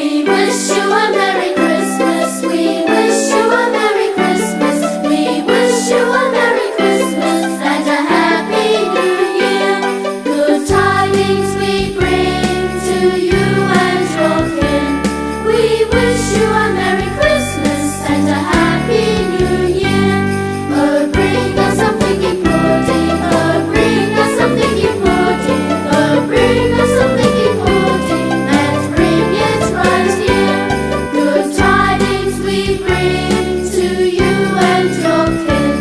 We wish you a Merry Christmas. We wish you a Merry Christmas. We wish you a Merry Christmas and a Happy New Year. Good tidings we bring to you and your kin. We wish you a Merry Christmas and a Happy New Year. Oh, bring us some figgy pudding. Oh, bring us some figgy pudding. Oh, bring us some figgy pudding and bring it right here. Good tidings we bring to you and your kin.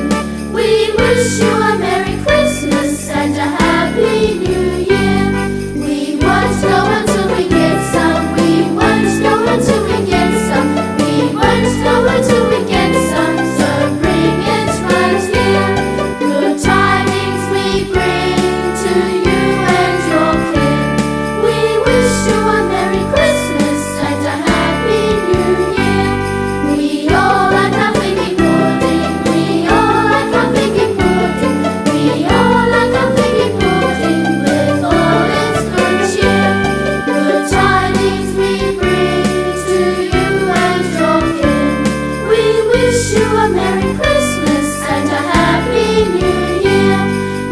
We wish you a Merry Christmas and a Happy New Year. We won't go until we get some. We won't go until we get some. We won't go until we get some. So bring it right here. Good tidings we bring to you and your kin. We wish you a Merry Christmas and a Happy New Year. We all like our figgy pudding. We all like our figgy pudding. We all like our figgy pudding with all its good cheer. Good tidings we bring to you and your kin. We wish you a Merry Christmas and a Happy New Year.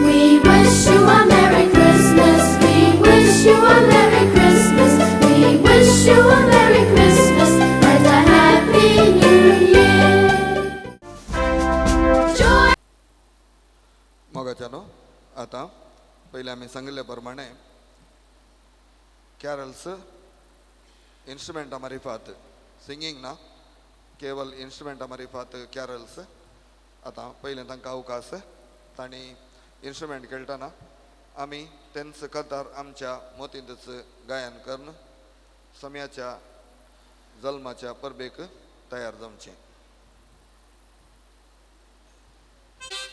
We wish you a Merry Christmas. We wish you a Merry Christmas. We wish you a Merry Christmas and a Happy New Year. Joy. मोगाच्यानो, आतां पयलीं आमी सांगिल्ले प्रमाणे carols इन्स्ट्रुमेंटा मारिफात, singing ना, केवल इन्स्ट्रुमेंटा मारिफात carols. आतां पयलें तांकां अवकाश, तांणी इन्स्ट्रुमेंट खेळटना आमी तेंच कतार आमच्या मोतींतच गायन करून सम्याच्या जल्माच्या परबेक तयार जावचें. Thank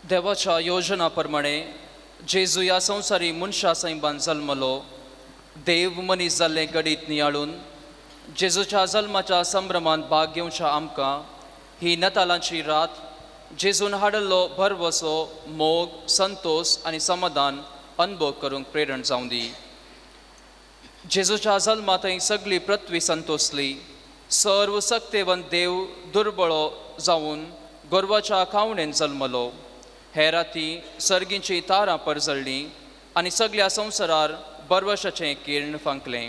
देवाच्या योजना प्रमाणे जेजू ह्या संवसारी मनशा सैमान जल्मलो. देव मनीस जाल्लें घडीत नियाळून जेजूच्या जल्माच्या संभ्रमांत भाग घेवच्या आमकां ही नतालांची रात जेजून हाडिल्लो भरवसो, मोग, संतोश आनी समाधान अनुभव करूंक प्रेरण जावं दी. जेजूच्या जल्मांत सगळी पृथ्वी संतोसली. सर्व सक्तेवंत देव दुर्बळो जावन गोरवाच्या खावणेन जल्मलो. हे राती सर्गींची तारां परजळ्ळीं आनी सगळ्या संवसारार बरवशाचें किर्ण फांकलें.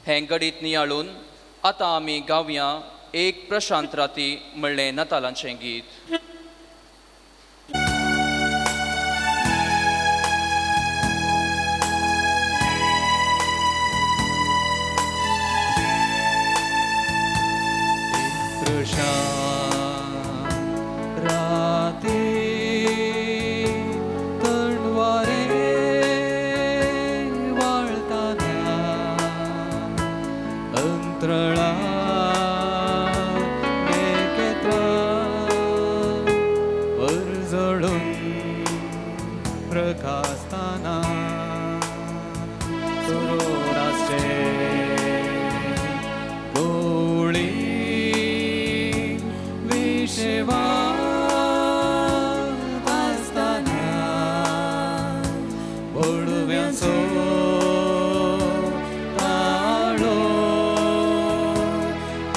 हें घडीत नियाळून आतां आमी गावया एक प्रशांत राती म्हणलें नतालांचें गीत. राती तणवारे वाळताना अंतराळा नेकेत्रा परजळून प्रकाशताना सुरोराचे गोळी विशेवा आसताना भोडव्यांचो ताळो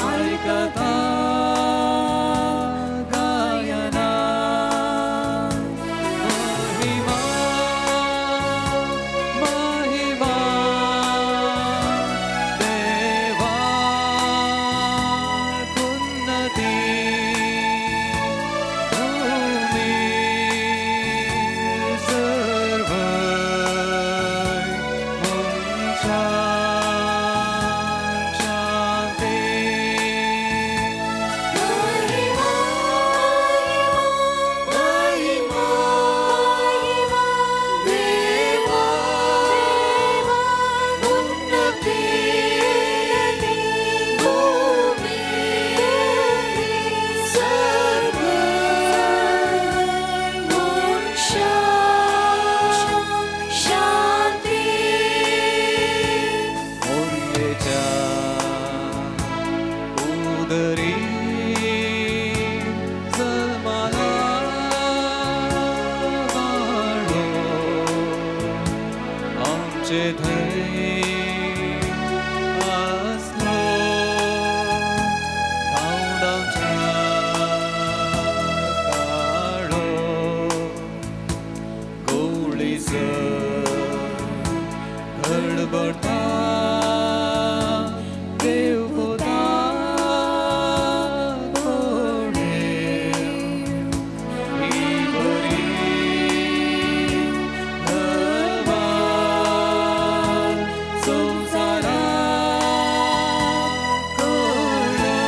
आयकता गायना. महिमा महिमा देवा उन्नती भूमी सर्वै मनशाक शांती. महिमा महिमा देवा उन्नती भूमी सर्वै मनशाक शांती. मोरयेच्या उदरी जल्माला बाळो आमचे थंय आसलो धांवडावच्या काळो गोळीसर गडबडता देव पुता कोणे ही बरी धर्मान संवसाराक कळ्ळो.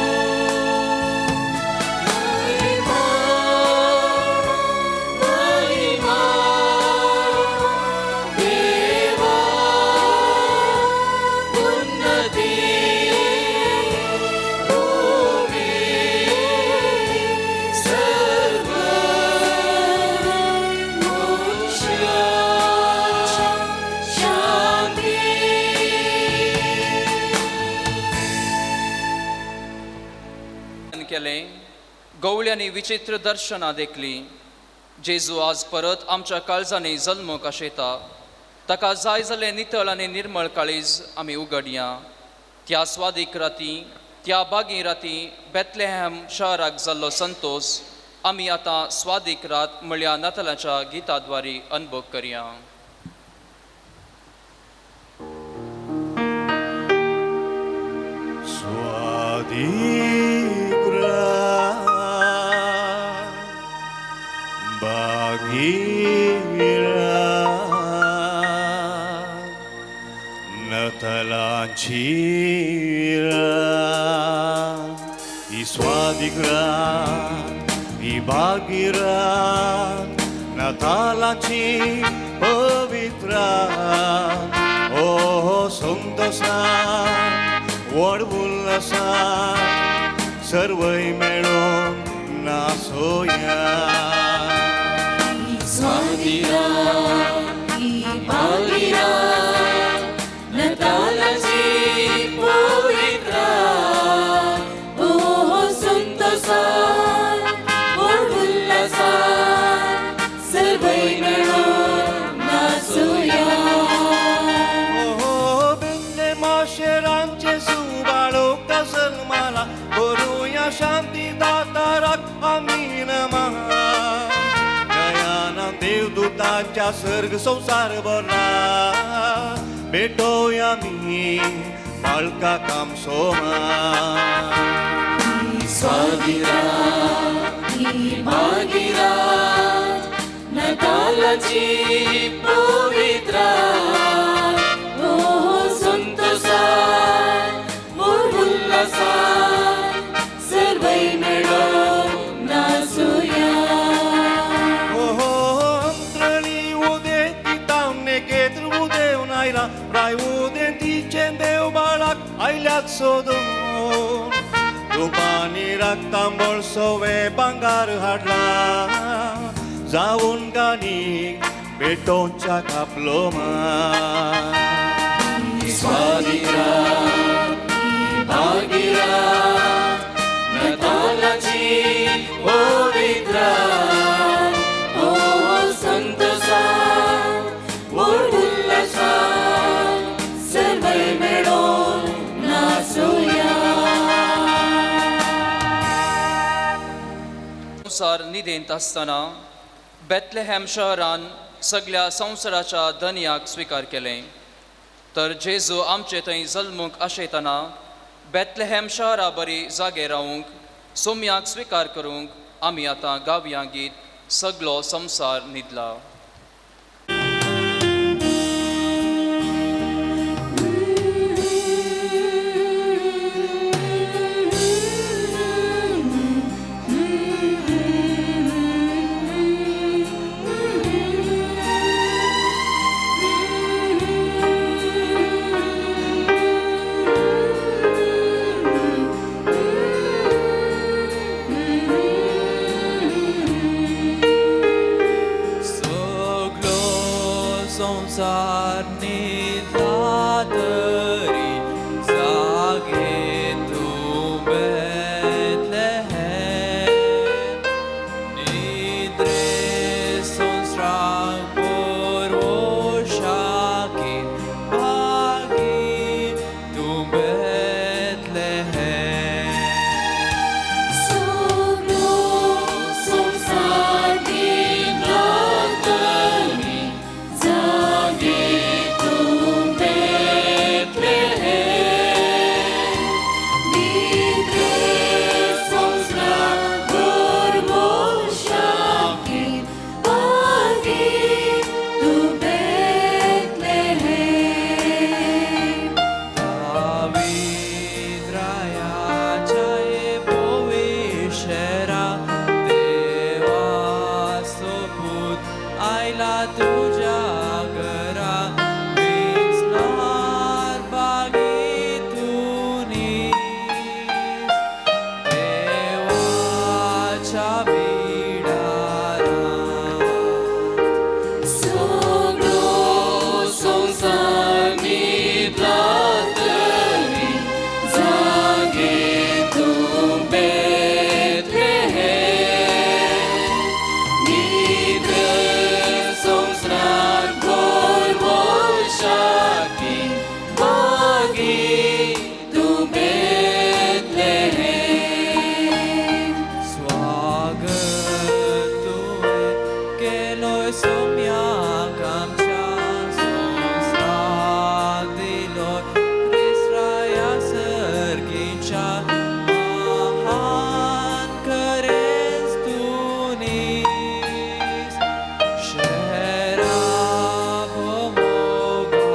महिमा महिमा देवा उन्नती भूमी सर्वै मनशाक शांती. केलें गवळ्यांनी विचित्र दर्शनां देखली. जेजू आज परत आमच्या काळजांनी जल्मूंक आशेता. ताका जाय जाल्लें नितळ आनी निर्मळ काळीज आमी उगडया. त्या स्वादीक राती, त्या बागी राती बेतलेहॅम शहराक जाल्लो संतोश आमी आतां स्वादीक रात म्हळ्यार नातालाच्या गिताद्वारी अनुभव करया. स्वादीक रात बागी रात नतलांची रात ही स्वादीक रात ही बागी रात नातालाची पवित्र रात. ओ संतोषान व्हड उल्हासान सर्वय मेळोन नासोया. स्वादिरात, ही भागीरात, नातालाची पवित्र रात. ओ संतोषान, व्हड उल्हासान, सर्वय मेळून नाचुया. ओ बेतले माशेरांचे सुबाळोक जल्माला करुया शांती दाताराक आमी नमा गयाना देवदूतांच्या सर्ग संसार भरला भेटोया मी बाळका काम सोमा. स्वादिरात, ही भागीरात, नातालाची पवित्र रात. ओ संतोषान, व्हड उल्हासान, सर्वय मेळून नाचुया. ओ अंत्रळी उदेंती तावने केत्र उदेवन आयला राय उदेंतीचे देव बाळाक आयल्यात सोदून रुपानी राखतांबळ सोवे भांगार हाडला जावन गाणी भेटोवच्या कापलो मा. स्वादिरात, ही भागीरात, नातालाची पवित्र रात. ओ संतोषान, व्हड उल्हासान, सर्वय मेळून नाचुया. संवसार निदेंत आसतना बेतलेहॅम शहरान सगळ्या संवसाराच्या धनयाक स्विकार केलें. तर जेजू आमचे थंय जल्मूंक आशयतना बेतलेहॅम शहरा बरी जागे रावूंक सोम्याक स्विकार करूंक आमी आतां गावया गीत सगलो संवसार न्हिदला. सगलो संवसार न्हिदला तरी जागे तूं बेतलेहॅम. निद्रे संवसाराक पुरवशाकी भागी तूं बेतलेहॅम. सगलो संवसार न्हिदला तरी जागे तूं बेतलेहॅम. निद्रे संवसाराक पुरवशाकी भागी तूं बेतलेहॅम. दावीद रायाच्या भविष्यरा देवाचो पूत आयला तुज्या घरा विंचणार बागी तूं न्हीस देवाच्या बिडारांत. सगलो संवसार न्हिदला तरी जागे तूं बेतलेहॅम. निद्रे संवसाराक पुरवशाकी भागी तूं बेतलेहॅम. स्वागत तुवें केलोय सोम्याक आमच्या संवसाराक दिलोय क्रिस्ताया सर्गीच्या महान करेंच तूं न्हीस शहरा मोगाच्या.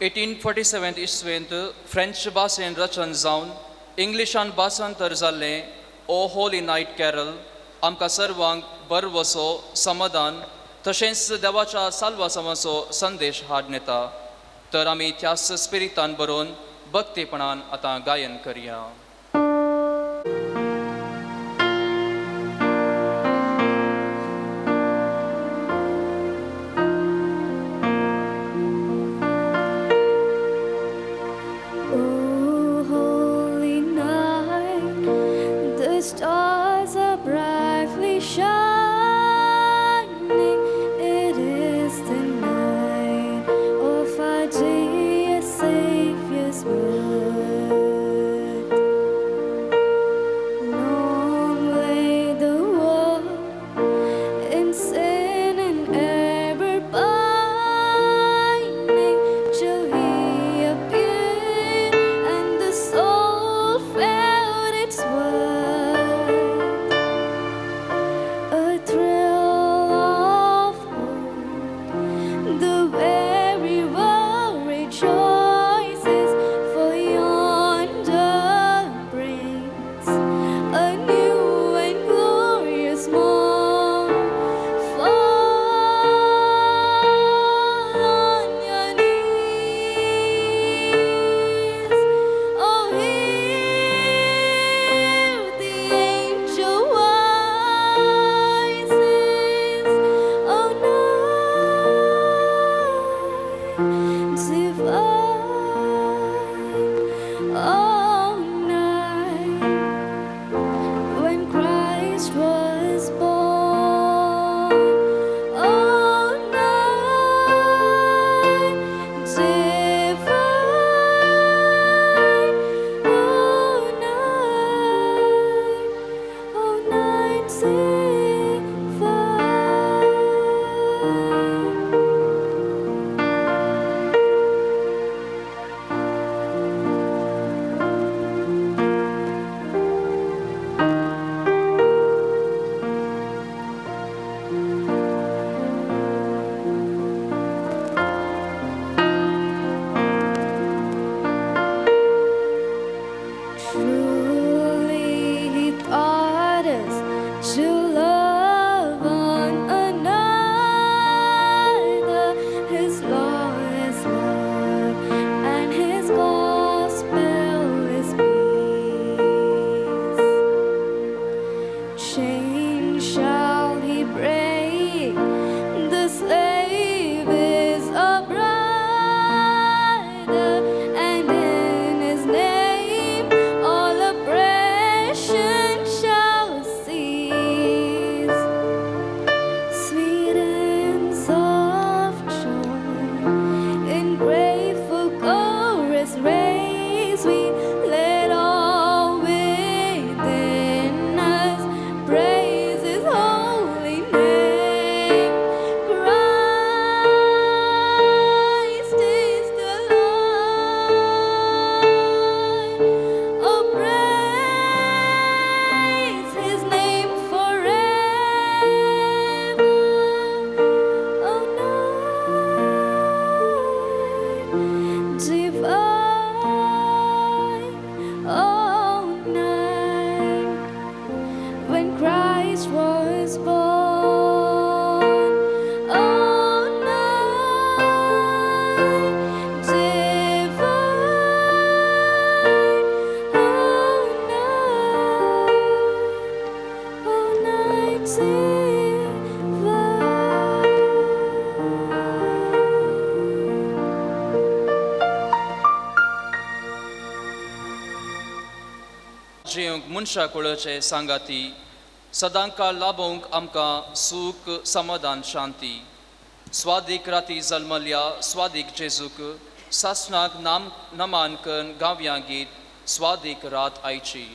1847 इसवेंत फ्रेंच भाशेन रचन जावन इंग्लिशान भाशांतर जाल्लें ओ होली नायट कॅरल आमकां सर्वांक बरवसो समाधान तशेंच देवाच्या साल्वासांवाचो संदेश हाड येता. तर आमी त्याच स्पिरितान बरोवन भक्तीपणान आतां गायन करया. O holy night, the stars are brightly shining. It is the night of our dear Savior's birth. Long lay the world in sin and error pining, till he appeared and the soul felt its worth. A thrill of hope, the very world rejoices, for yonder brings a new and glorious morn. Fall on your knees, oh hear the angel voices, oh night divine, oh night when Christ was born. Oh night divine, oh night divine. Truly he taught us to love one another. His law is love, and his gospel is peace. Chains shall he break, the slave is a brother, and in his name all oppression shall cease. Sweet hymns of joy in grateful chorus raise we, let all within us praise his holy name. Christ is the Lord. Oh, praise his name forever. Oh, night divine, oh, night when Christ was born. Oh, night divine, oh, night divine. जिवंक मनशा कुळाचे सांगाती सदांकाळ लाभोवंक आमकां सूख समाधान शांती. स्वादीक राती जल्मल्या स्वादीक जेजूक सासणाक नाम नमान करून गावया गीत स्वादीक रात आयची.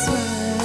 Swear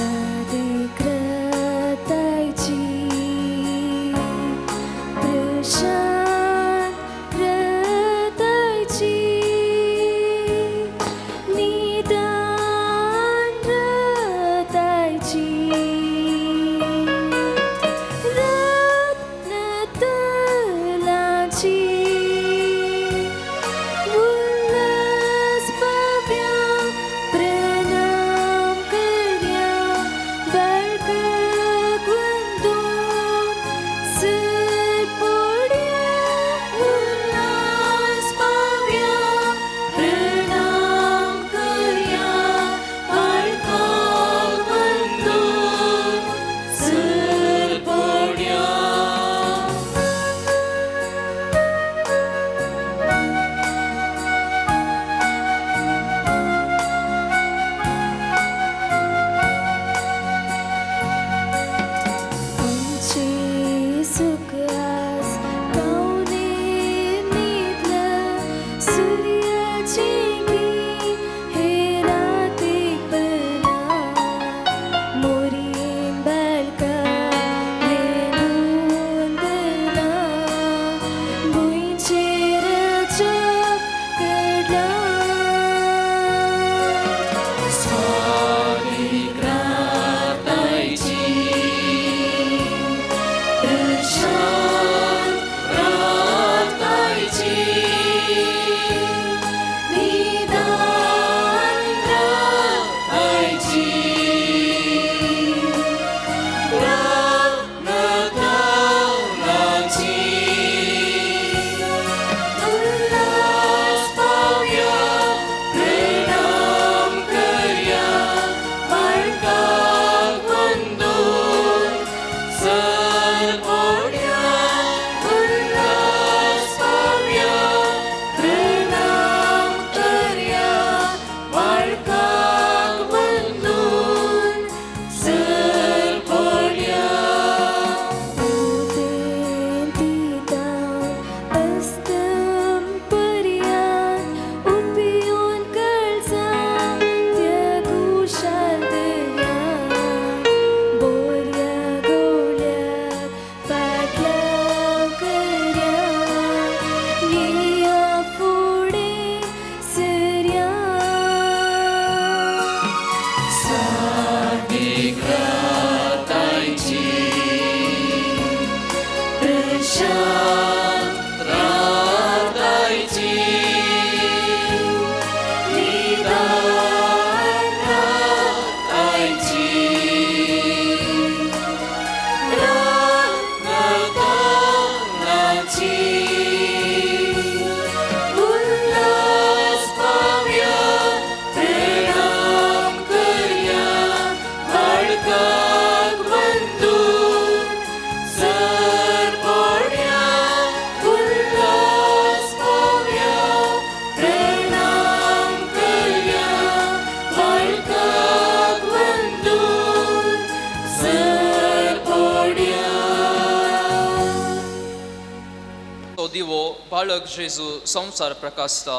बाळक जेजू संवसार प्रकाशता.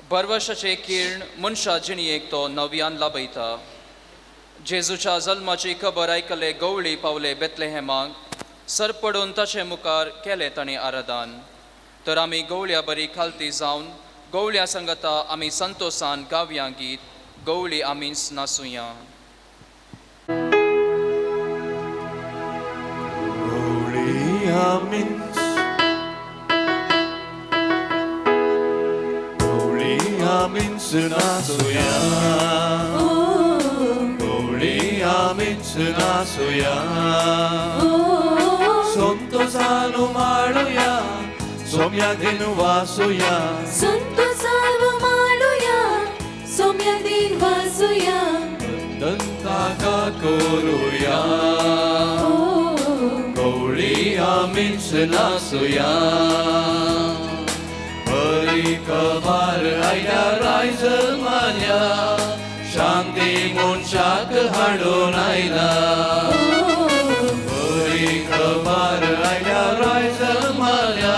भरवशाचे किर्ण मनशा जिणयेक तो नव्यान लाभयता. जेजूच्या जल्माची खबर आयकले गवळी पावले बेतलेहेमाक, सरपडून ताचे मुखार केले ताणें आराधन. तर आमी गवळ्या बरी खालती जावन गवळ्या संगता आमी संतोसान गावया गीत गवळी आमीच नासुया. Gowli आमीच नासुया, गवळी आमीच नासुया, संतोषानु माळुया, सोम्या दिन वासुया, संतोषानु माळुया, सोम्या दिन वासुया, दंताका करुया, गवळी आमीच नासुया. बरी खबर आयल्या राय जल्माल्या, शांती मनशाक हाडून आयला. बरी खबर आयल्या राय जल्माल्या,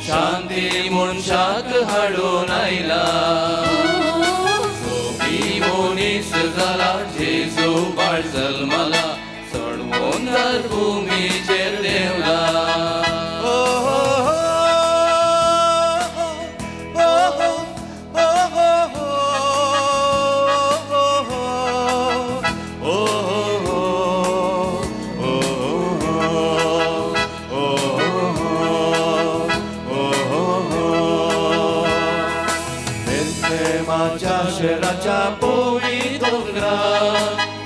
शांती मनशाक हाडून आयला. सोबी मनीस जाला जेजू बाळ जल्माला, चडवून भुमीचेर देवला. शहराच्या पोवी दोंगरा,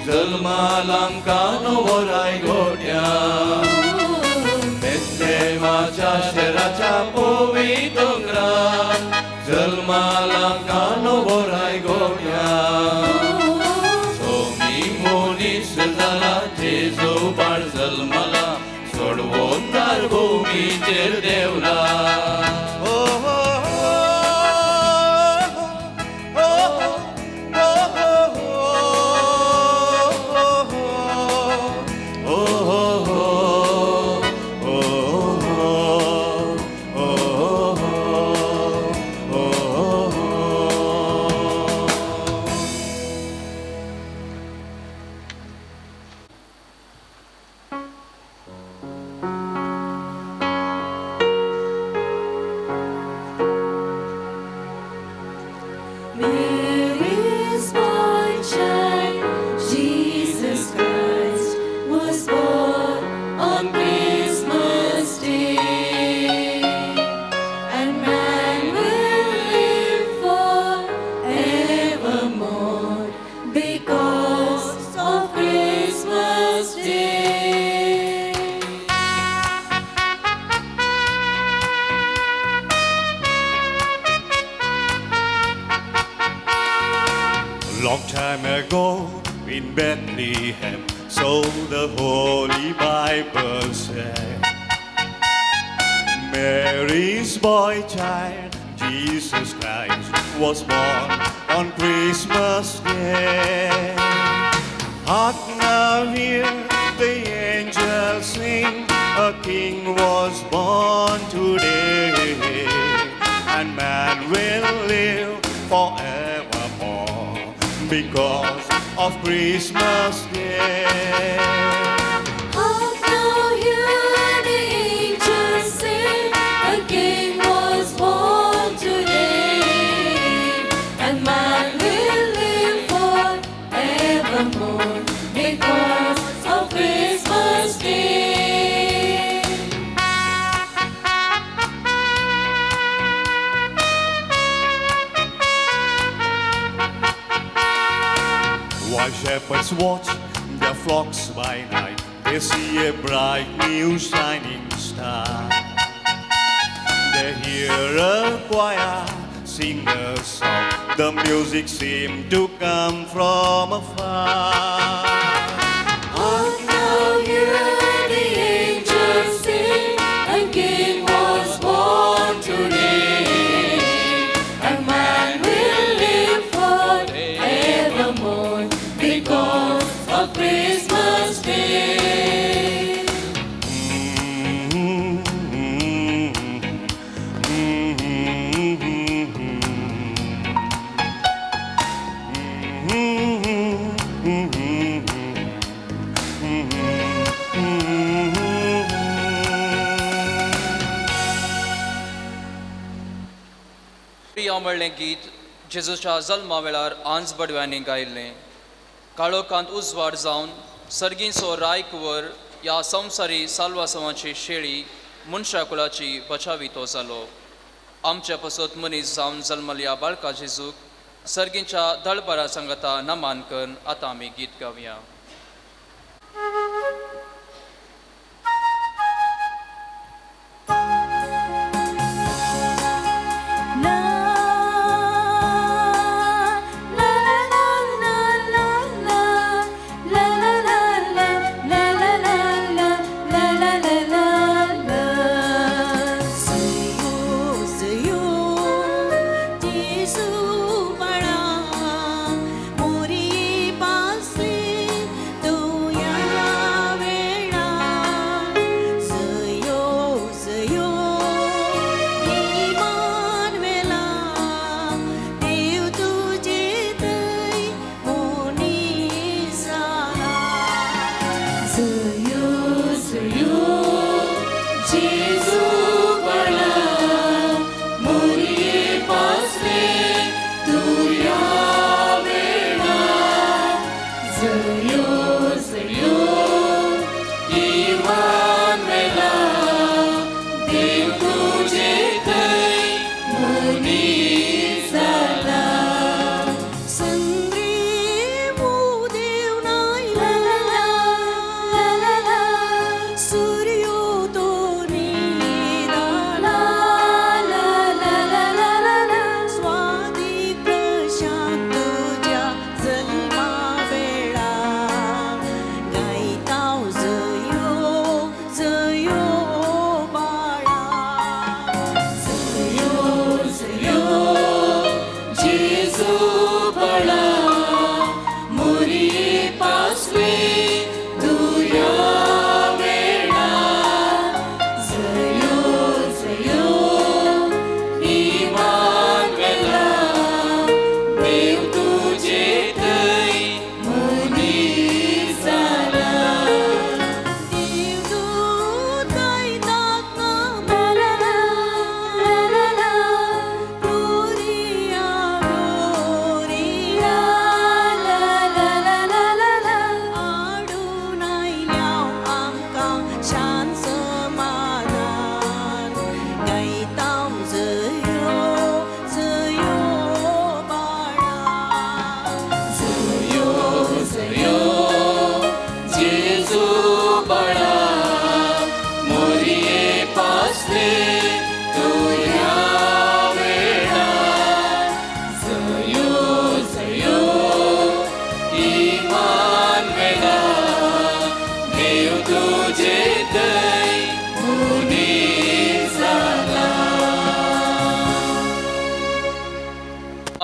जल्मालांका नवराय गोट्या. बेतलेमाच्या शहराच्या पोवी दोंगरा, जल्मालांका नवराय गोट्या. सोमी मनीस जाला जेजू बाळ जल्माला, सोडवून भुमीचेर देवला. Mary's boy child, Jesus Christ, was born on Christmas Day, and man will live forevermore because of Christmas Day. Long time ago in Bethlehem, so the Holy Bible said, Mary's boy child, Jesus Christ, was born on Christmas Day. Hark now, hear the angels sing, a king was born today, and man will live forevermore because of Christmas Day. Hark now, hear the angels sing, a king was born today, and man will live forevermore because of Christmas Day. While shepherds watch their flocks by night, they see a bright new shining star. They hear a choir sing a song. The music seemed to come from afar. Hark now, hear the angels sing, a king was born today, and man will live forevermore because of Christmas Day. म्हळ्ळें गीत जेजूच्या जल्मा वेळार आंज बडव्यांनी गायिल्लें. काळोखांत उजवाड जावन सर्गींचो रायकुवर ह्या संवसारी साल्वासवाची शेळी मनशा कुळाची बचावी तो जालो. आमच्या पसत मनीस जावन जल्मल्या बाळका जेजूक सर्गींच्या दळबरा सांगता नमान करून आतां आमी गीत गावया.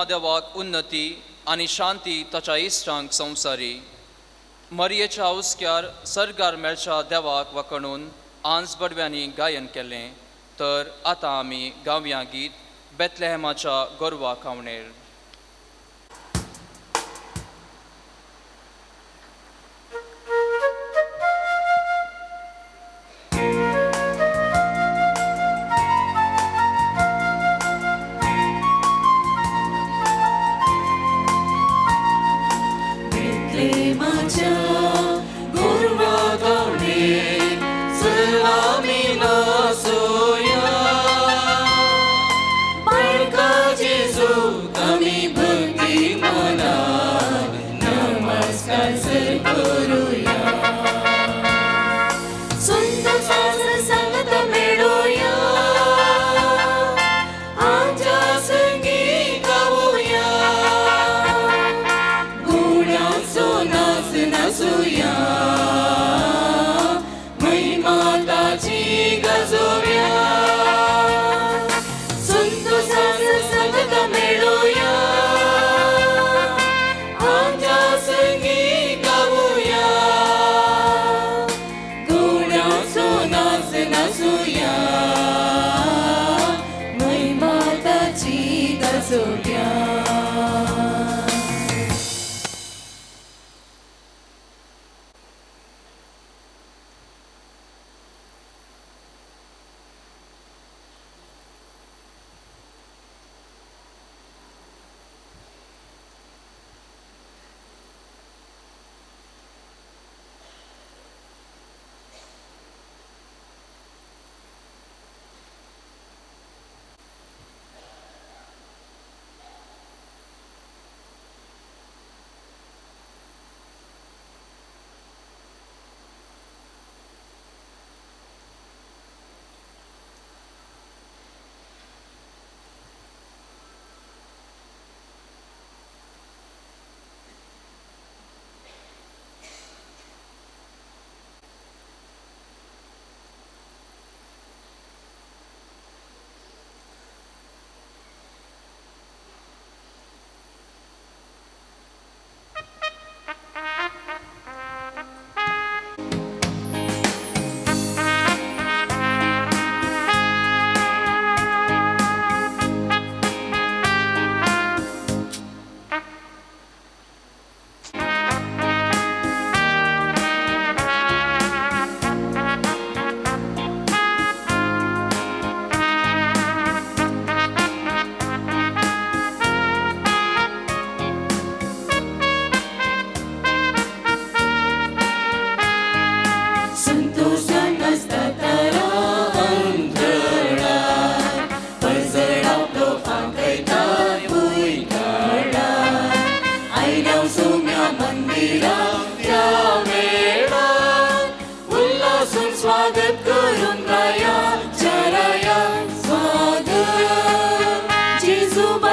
देवाक उन्नती आनी शांती ताच्या इश्टांक संवसारी. मरयेच्या हुस्क्यार सर्गार मेळच्या देवाक वखणून आंज बडव्यांनी गायन केलें. तर आतां आमी गावया गीत बेथलेहेमाच्या गोरवा खावणेर.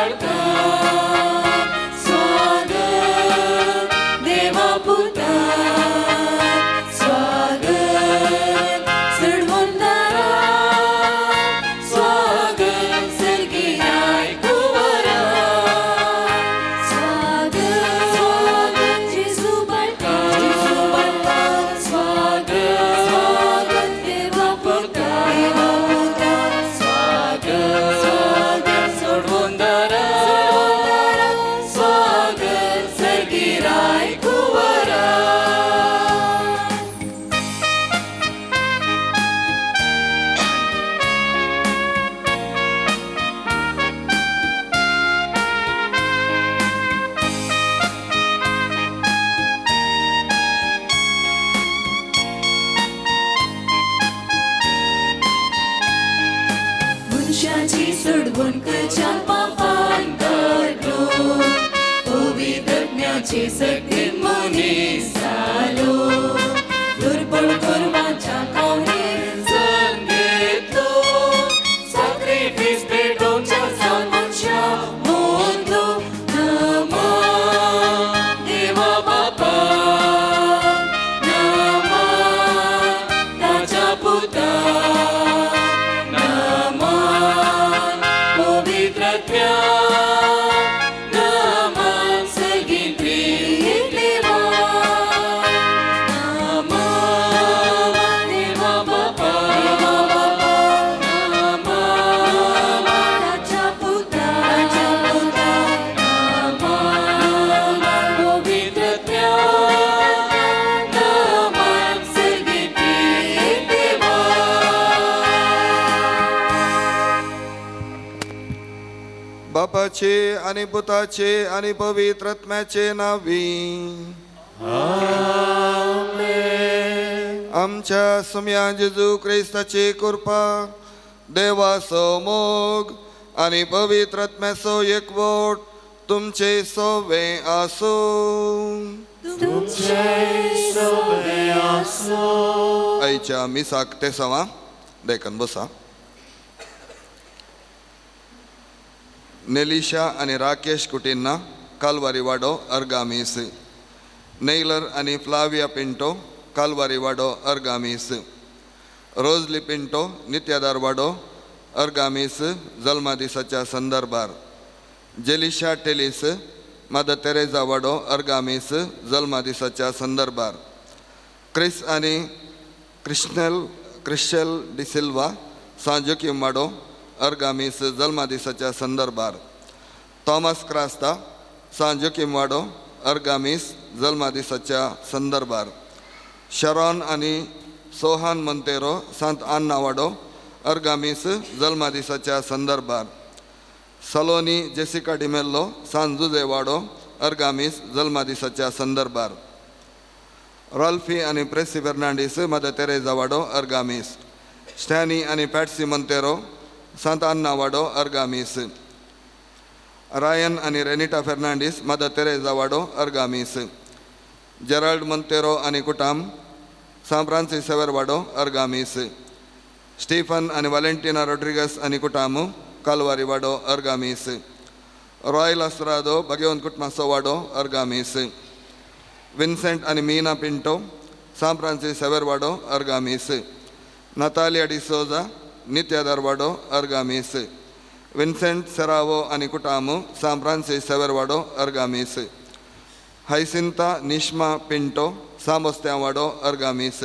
बाळका, स्वागत देवा पुता, स्वागत चढवंदारा, स्वागत सर्गिराय कुंवरा, स्वागत स्वागत जेजू बाळका, जेजू बाळका, स्वागत स्वागत देवा पुता, देवा पुता, स्वागत स्वागत सोडवंदारा, स्वागत सर्गिराय कुंवरा. मनशाची सोडवण करच्या पापान काडलो, पवित्रज्ञाचे सक्तीन मनीस जालो, दुर्बळ गोरवांच्या खावणेर जल्म घेतलो, साक्रिफीस पेटोवच्या जावन मनशा मोदलो. नमा देवा बापा, नमा ताच्या पुता, नमा पवित्रत्म्या, नमा सर्गी त्रिएक देवा, नमा देवा बापा, देवा बापा, नमा ताच्या पुता, ताच्या पुता, नमा पवित्रत्म्या, नमा सर्गी त्रिएक देवा. बापाचे आणि पुताचे आणि पवित्र आत्म्याचे नावी. आमच्या सुम्या जेजू क्रिस्ताची कृपा, देवाचो मोग आणि पवित्र आत्म्याचो एकवट तुमचे सोवे आसूं. आयच्या मिसाक ते सवा देखन बसा. नेलिशा आनी राकेश कुटिन्ना, कालवारी वाडो, अर्गामीस. नेलर आनी फ्लाविया पिंटो, कालवारी वाडो, अर्गामीस. रोजली पिंटो, नित्यादार वाडो, अर्गामीस, जल्मादिसाच्या संदर्भार. जेलिशा टेलीस, मदर तेरेजा वाडो, अर्गामीस, जल्मादिसाच्या संदर्भार. क्रिस आनी क्रिश्नल क्रिश्चल डिसिल्वा, सांजोकीम वाडो, अर्गामीस, जल्मादिसाच्या संदर्भार. थॉमस क्रास्ता, सांजोकीम वाडो, अर्गामीस, जल्मादिसाच्या संदर्भार. शरॉन आनी सोहान मंतेरो, सांत आन्ना वाडो, अर्गामीस, जल्मादिसाच्या संदर्भार. सलोनी जेसिका डिमेल्लो, सान जुजे वाडो, अर्गामीस, जल्मादिसाच्या संदर्भार. रॉल्फी आनी प्रेसी फेर्नांडीस, मदर तेरेजा वाडो, अर्गामीस. स्टॅनी आनी पॅट्सी मंतेरो, सांत आन्ना वाडो, अर्गामीस. रायन आनी रेनिटा फेर्नांडीस, मदर तेरेजा वाडो, अर्गामीस. जेराल्ड मंतेरो आनी कुटाम, सान फ्रांसीस सेवर वाडो, अर्गामीस. स्टीफन आनी वालेंटिना रोड्रिगस आनी कुटाम, कालवारी वाडो, अर्गामीस. रॉयल अस्रादो, भगवंत कुटमासो वाडो, अर्गामीस. विन्सेंट आनी मीना पिंटो, सान फ्रांसीस सेवर वाडो, अर्गामीस. नतालिया डिसोजा, नित्यादार वाडो, अर्गामीस. विन्सेंट सेरावो आनी कुटाम, सान फ्रांसीस सेवर वाडो, अर्गामीस. हायसिंता निश्मा पिंटो, सामोस्त्या वाडो, अर्गामीस.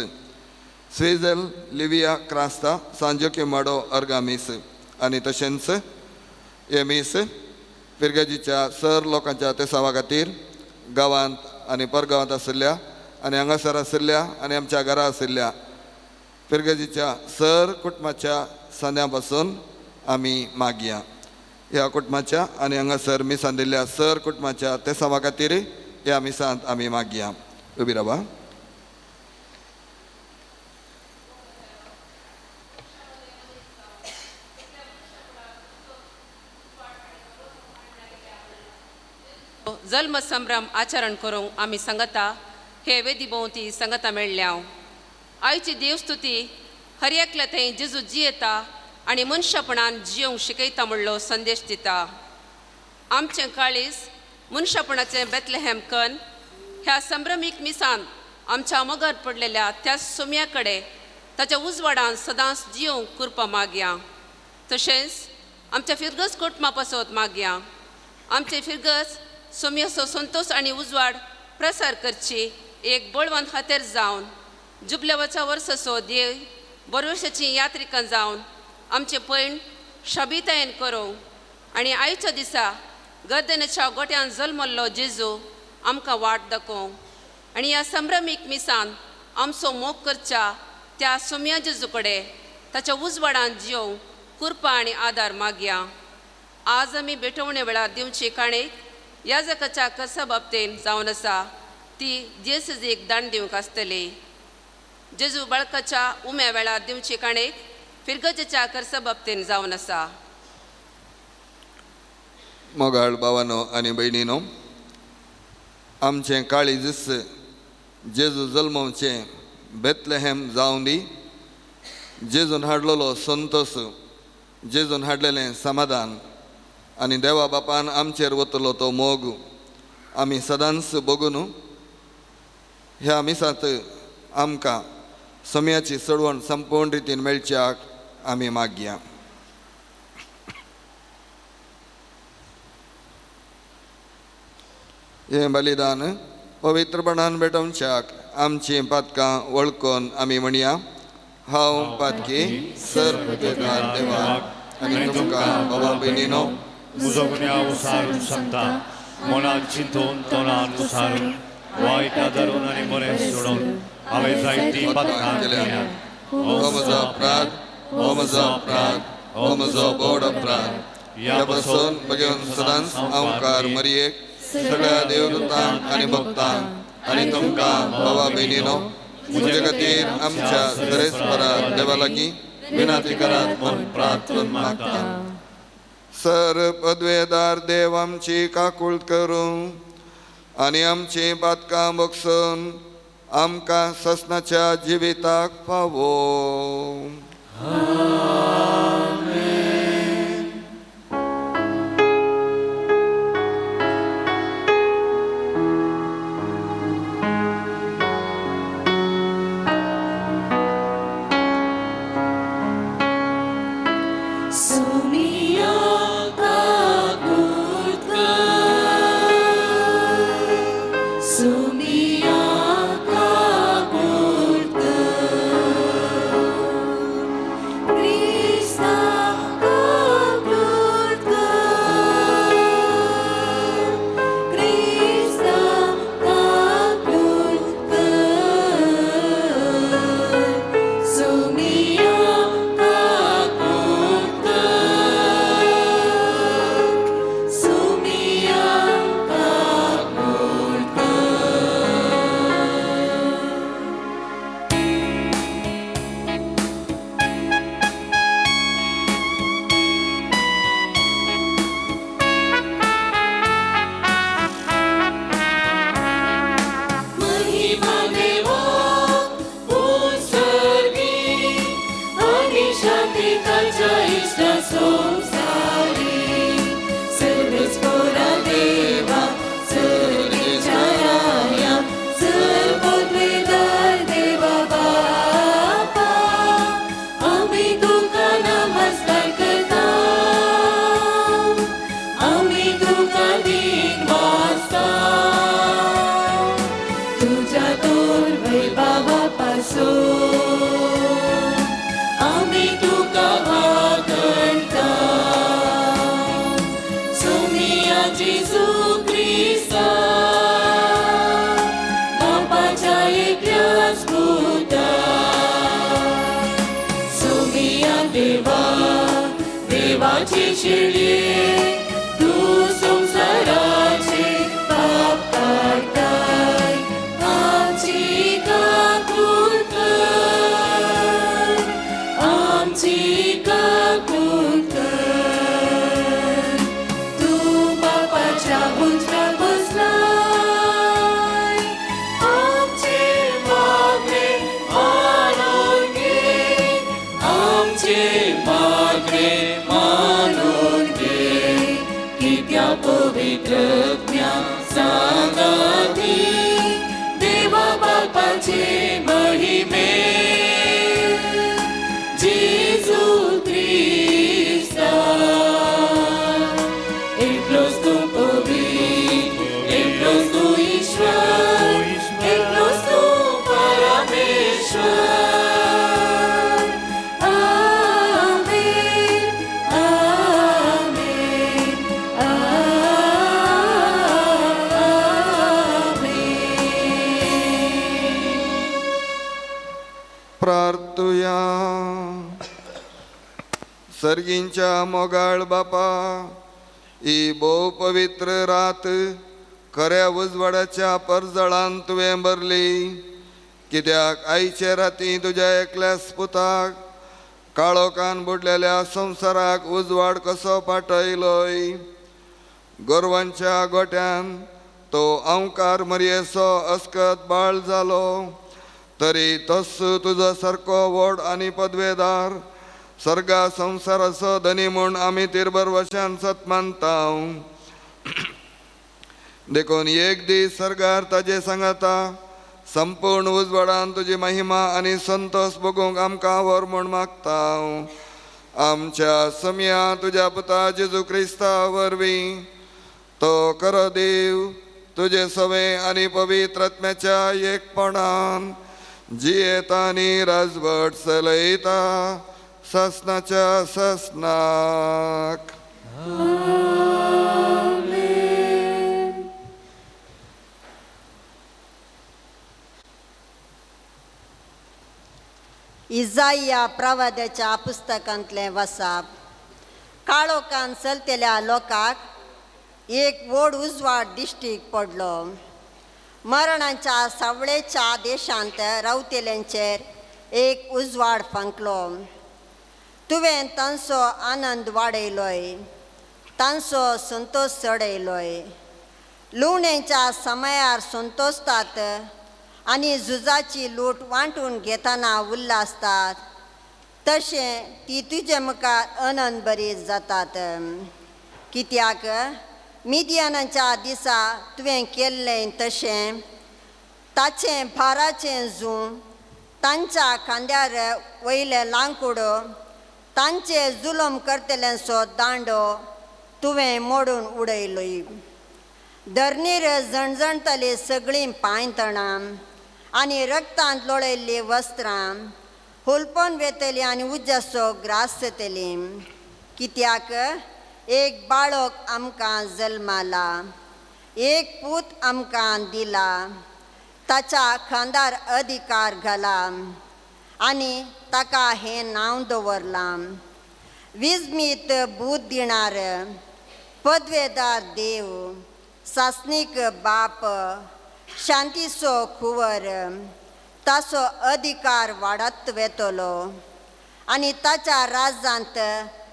स्विझल लिविया क्रास्ता, सांजोकीम वाडो, अर्गामीस. आनी तशेंच हे मीस फिरगजीच्या सर लोकांच्या तेसावा खातीर गांवांत आनी परगांवांत आशिल्ल्या आनी हांगासर आशिल्ल्या आनी आमच्या घरा आशिल्ल्या फिरगजीच्या सर कुटुंबाच्या सांद्या पासून आमी मागया. ह्या कुटुंबाच्या आनी हांगासर मिसान दिल्ल्या सर कुटुंबाच्या तेसावा खातीर ह्या मिसांत आमी मागया. उबी रावा. जल्म संभ्रम आचरण करूंक आमी सांगता हे वेदी भोंवती सांगता मेळ्ळ्या. आयची देवस्तुती हर एकल्या थंय जेजू जियेता आनी मनशापणान जियोंक शिकयता म्हणलो संदेश दिता. आमचें काळीज मनशापणाचें बेतलेहॅम कन ह्या संभ्रमीक मिसान आमच्या मोगार पडलेल्या त्या सोम्या कडेन ताच्या उजवाडान सदांच जियोंक कृपा मागया. तशेंच आमच्या फिरगज कुटुंबा पासत मागया. आमचे फिरगज सोम्याचो संतोश आनी उजवाड प्रसार करची एक बळवंत खातीर जावन जुबलेवाच्या वर्साचो देव बरवशाची यात्रिकां जावन आमचें पयण शबितायेन करूं आनी आयच्या दिसा गर्दनेच्या गोट्यान जल्मल्लो जेजू आमकां वाट दाखोवं आनी ह्या संभ्रमीक मिसान आमचो मोग करच्या त्या सोम्या जेजू कडेन ताच्या उजवाडान जियोवंक कृपा आनी आदार मागया. आज आमी भेटवणे वेळार दिवची काणेक ह्या जगाच्या कसा बाबतीन जावन आसा ती जेसजीक दान दिवंक आसतली. जेजू बाळकाच्या उम्या वेळार दिवची काणेक फिरगजेच्या कर्सा बाबतीन जावन आसा. मोगाळ भावानो आनी भयणीनो, आमचें काळीज जेजू जल्मवचें बेतलेहॅम जावं दी. जेजून हाडलेलो संतोस, जेजून हाडलेलें समाधान आनी देवा बापान आमचेर वतलो तो मोग आमी सदांच बगून ह्या मिसांत आमकां सम्याची चडवण संपूर्ण रितीन मेळच्याक आमी मागया. हें बलिदान पवित्रपणान भेटोवच्याक आमचीं पातकां वळखून आमी म्हणया. हांव पातकी सर देवाक आनी तुमकां बाबा भयणीनो म्हजो गुन्यांव उसारून सांगता, मनान चिंतून तोंडान उसारून वायट धरून आनी बरें सोडून हांवें जायतीं पातकां केल्यांत. हो म्हजो अपराध, हो म्हजो अपराध, हो म्हजो बोड अपराध. ह्या पासून बगेवन सदांच हांवकार मरयेक सगळ्या देवदूतांक आनी भक्तांक आनी तुमकां बाबा भयणीनो म्हजे खातीर आमच्या सरेस्परा देवा लागीं विनंती करात म्हूण प्रार्थना मागता. सर पदवेदार देव आमची काकूळ करूं आनी आमची पातकां बगसून आमकां ससनाच्या जिविताक फावो. मागणे मानून घे. पवित्रज्ञा सांगाती देवा बापाचे महिमे जेजू क्रिस्ता एकलोच तूं पवित्र एकलोच तूं ईश्वर एकलोच तूं परमेश्वर. आमेन आमेन आमेन. प्रार्थुया. सर्गींच्या मोगाळ बापा, ही भोव पवित्र रात खऱ्या उजवाडाच्या परजळान तुवें भरली, कित्याक आयचे राती तुज्या एकल्याच पुताक काळोखान बुडलेल्या संवसाराक उजवाड कसो पाठयलोय. गोरवांच्या गोट्यान तो अंकार मरयेचो अस्कत बाळ जालो, तरी तोच तुजो सारको व्हड आनी पदवेदार सर्गा संवसाराचो धनी म्हूण आमी तिरबर वशान सत मानता. देखून एक दीस सर्गार ताजे सांगाता संपूर्ण उजवाडान तुजी महिमा आनी संतोष भोगूंक आमकां व्हर म्हूण मागता. आमच्या समया तुज्या पुता जेजू क्रिस्ता वरवीं तो खरो देव तुजे सवे आनी पवित्र आत्म्याच्या एकपणान जियेता आनी राजवट चलयता ससनाच्या ससनाक. इजाया प्रवाद्याच्या पुस्तकांतलें वसाप. काळोखान चलतल्या लोकांक एक व्हड उजवाड दिश्टीक पडलो. मरणाच्या सावळेच्या देशांत रावतेल्यांचेर एक उजवाड फांकलो. तुवें तांचो आनंद वाडयलोय, तांचो संतोश चडयलोय. लुवणेच्या समयार संतोषतात आनी झुजाची लूट वांटून घेतना उल्लासतात, तशें ती तुजे मुखार आनंद बरी जातात. कित्याक मिदियानाच्या दिसा तुवें केल्लें तशें ताचें भाराचें जूं तांच्या खांद्यार वयलें लांकूड तांचे जुलम करतल्यांचो दांडो तुवें मोडून उडयलोय. धरणीर झणझणटली सगळीं पांयतणां आनी रक्तांत लोळयल्लीं वस्त्रां हुलपोन वेतली आनी उज्जाचो ग्रास जातली. कित्याक एक बाळक आमकां जल्माला, एक पूत आमकां दिला, ताच्या खांदार अधिकार घाला आनी ताका हें नांव दवरलां, विजमीत बूद दिणार, पदवेदार देव, सासणीक बाप, शांतीचो कुंवर. ताचो अधिकार वाडत वेतलो आनी ताच्या राज्यांत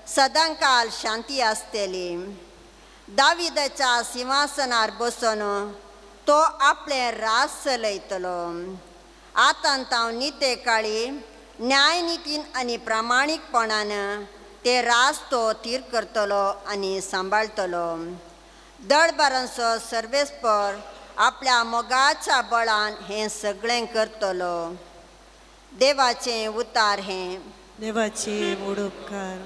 सदांकाल शांती आसतली. दाविदाच्या सिंहासनार बसून तो आपलें राज चलयतलो. आतां तांव निते काळी न्यायनितीन आनी प्रामाणीकपणान ते राज तो थीर करतलो आनी सांबाळटलो. दळबारांचो सर्वेस्पर आपल्या मोगाच्या बळान हें सगळें करतलो. देवाचें उतार हें. देवाचे व्हड उपकार.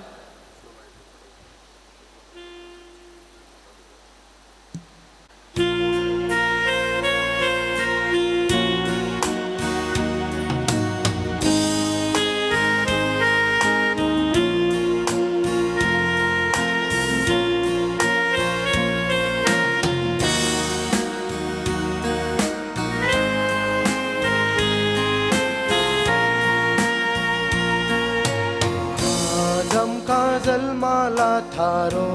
जल्माला थारो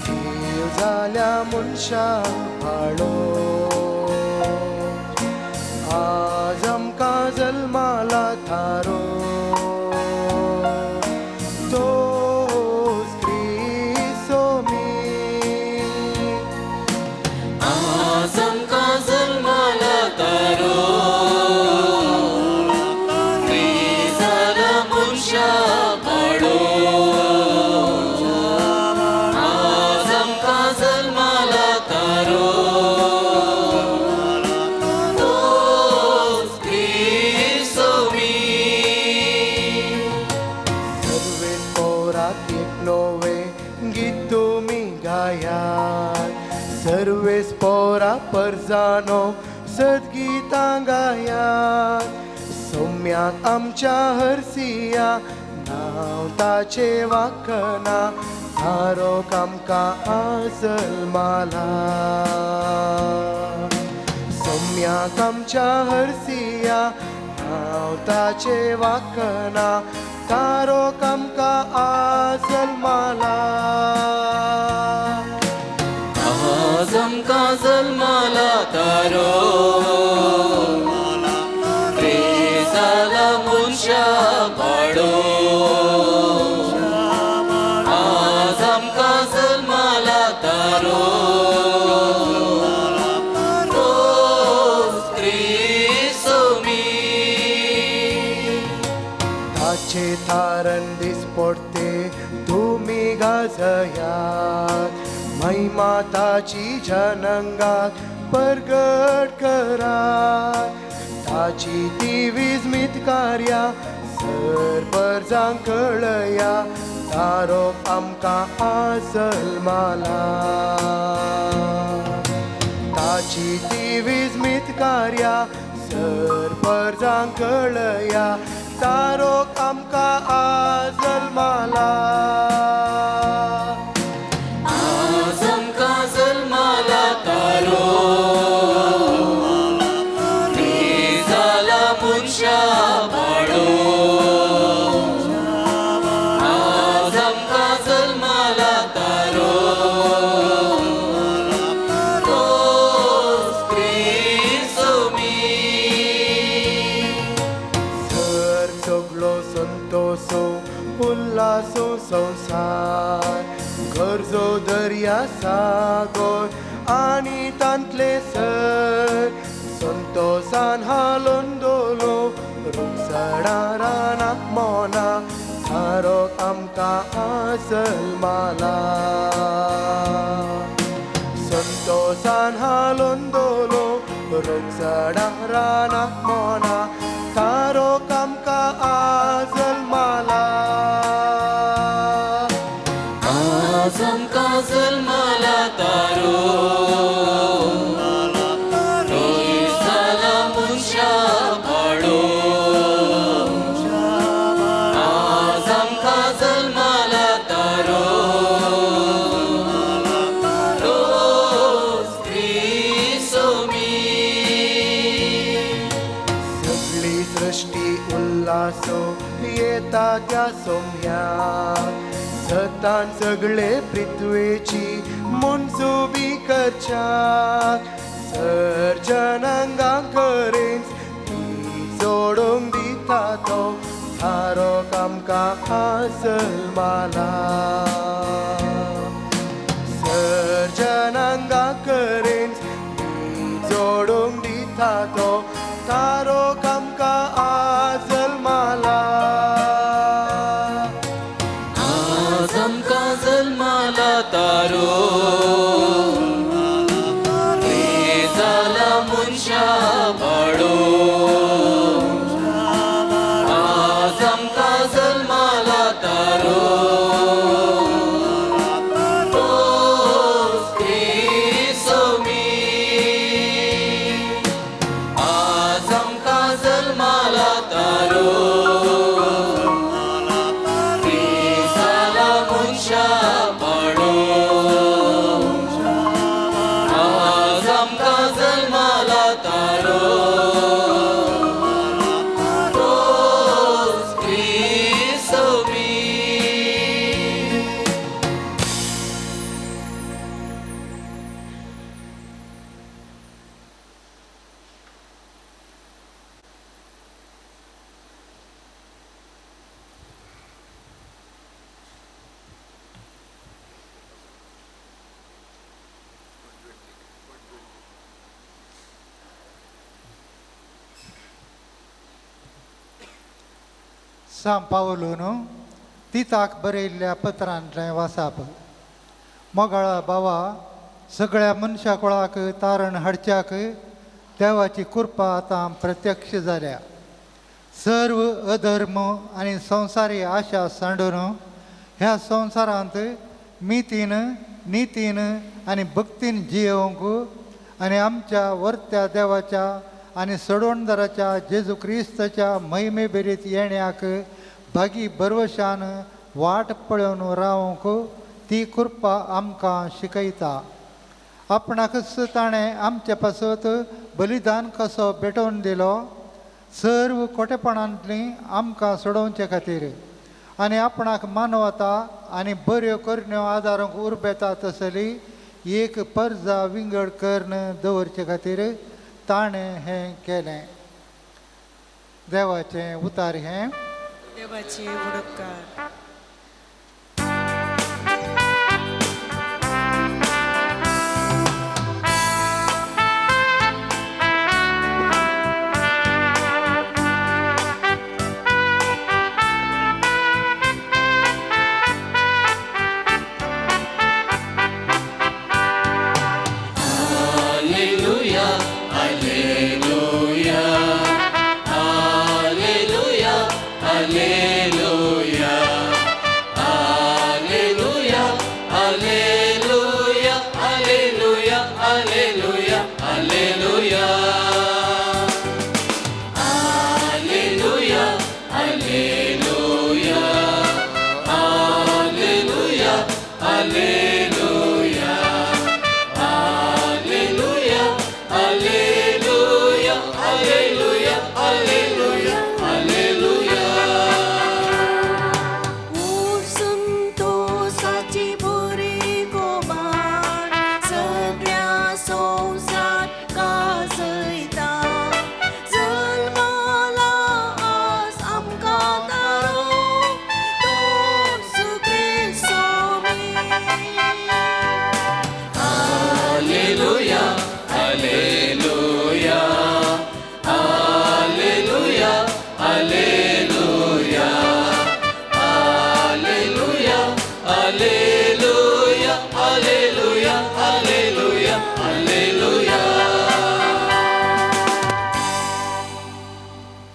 देव जाल्या मनशा भाळो, आज आमकां जल्माला थारो तोच क्रिस्तोमी. आज आमकां जल्माला थारो क्रिस्ताला मनशा. गायात, सर्वेस पोरा परजानो सद्गीतां गायात. सोम्याक आमच्या हरसिया नांव ताचे वाखना, थारो आमकां आज जल्माला. सोम्याक आमच्या हरसिया नांव ताचे वाखना, तारो आमकां आज जल्माला. आज आमकां जल्माला तारो, क्रिस्ताला मनशा पाडो. आज आमकां जल्माला तारो, तोच क्रिस्तमी. ताचे थारन दिसपडते तुमी गाजयात, महिमा ताची जनंगाक परगट करात. ताची ती विस्मीत कार्या सर परजांक कळया, तारो आमकां आज जल्माला. ताची ती विस्मीत कार्या सर परजांक कळया, तारो आमकां आज जल्माला. आज आमकां जल्माला तारो, क्रिस्ताला मनशा पाडो. आज आमकां जल्माला तारो, तोच क्रिस्तमी. सर सगळो संतोसो उल्हासो संवसार, गरजो दर्या सागोर आनी तांतले सर. संतोसान हालोन दोलो रुमसणा रानाक मोना, थारो आमकां आज जल्माला. संतोसान हालोन दोलो रुमसणा रानाक मोना, तारो आमकां आज जल्माला. आज आमकां जल्माला तारो, क्रिस्ताला मनशा पाडो. आज आमकां जल्माला तारो, तोच क्रिस्तमी. सगळी सृष्टी उल्हासो येता त्या सोम्याक, सतान सगळे पृथ्वेची मनसुबी करच्याक. सर जनंगां करेंच ती जोडूंक दिता तो, थारो आमकां आज जल्माला. सर जनंगां करेंच ती जोडूंक दिता तो, तारो आमकां आज जल्माला. आज आमकां जल्माला तारो, क्रिस्ताला मनशा पाडो. आज आमकां जल्माला तारो, तोच क्रिस्तमी. आज आमकां जल्माला तारो, क्रिस्ताला मनशा पाडो. आज आमकां जल्माला तारो, तोच क्रिस्तमी. सां पावलून तिताक बरयल्ल्या पत्रांतलें वासाप. मोगाळा बावा, सगळ्या मनशा कुळाक तारण हाडच्याक देवाची कृपा आतां प्रत्यक्ष जाल्या. सर्व अधर्म आनी संवसारी आशा सांडून ह्या संवसारांत मितीन नितीन आनी भक्तीन जियोवंक आनी आमच्या वर्त्या देवाच्या आनी सोडवणदाराच्या जेजू क्रिस्ताच्या महिमे बेरीत येण्याक भागी भरवशान वाट पळोवन रावंक ती कृपा आमकां शिकयता. आपणाकच ताणें आमचे पासत बलिदान कसो भेटोवन दिलो सर्व खोटेपणांतली आमकां सोडोवचे खातीर आनी आपणाक मानवता आनी बऱ्यो करण्यो आदारूंक उर्बेता तसली एक परजा विंगड करून दवरचे खातीर ताणें हें केलें. देवाचें उतार हें. देवाचे उपकार.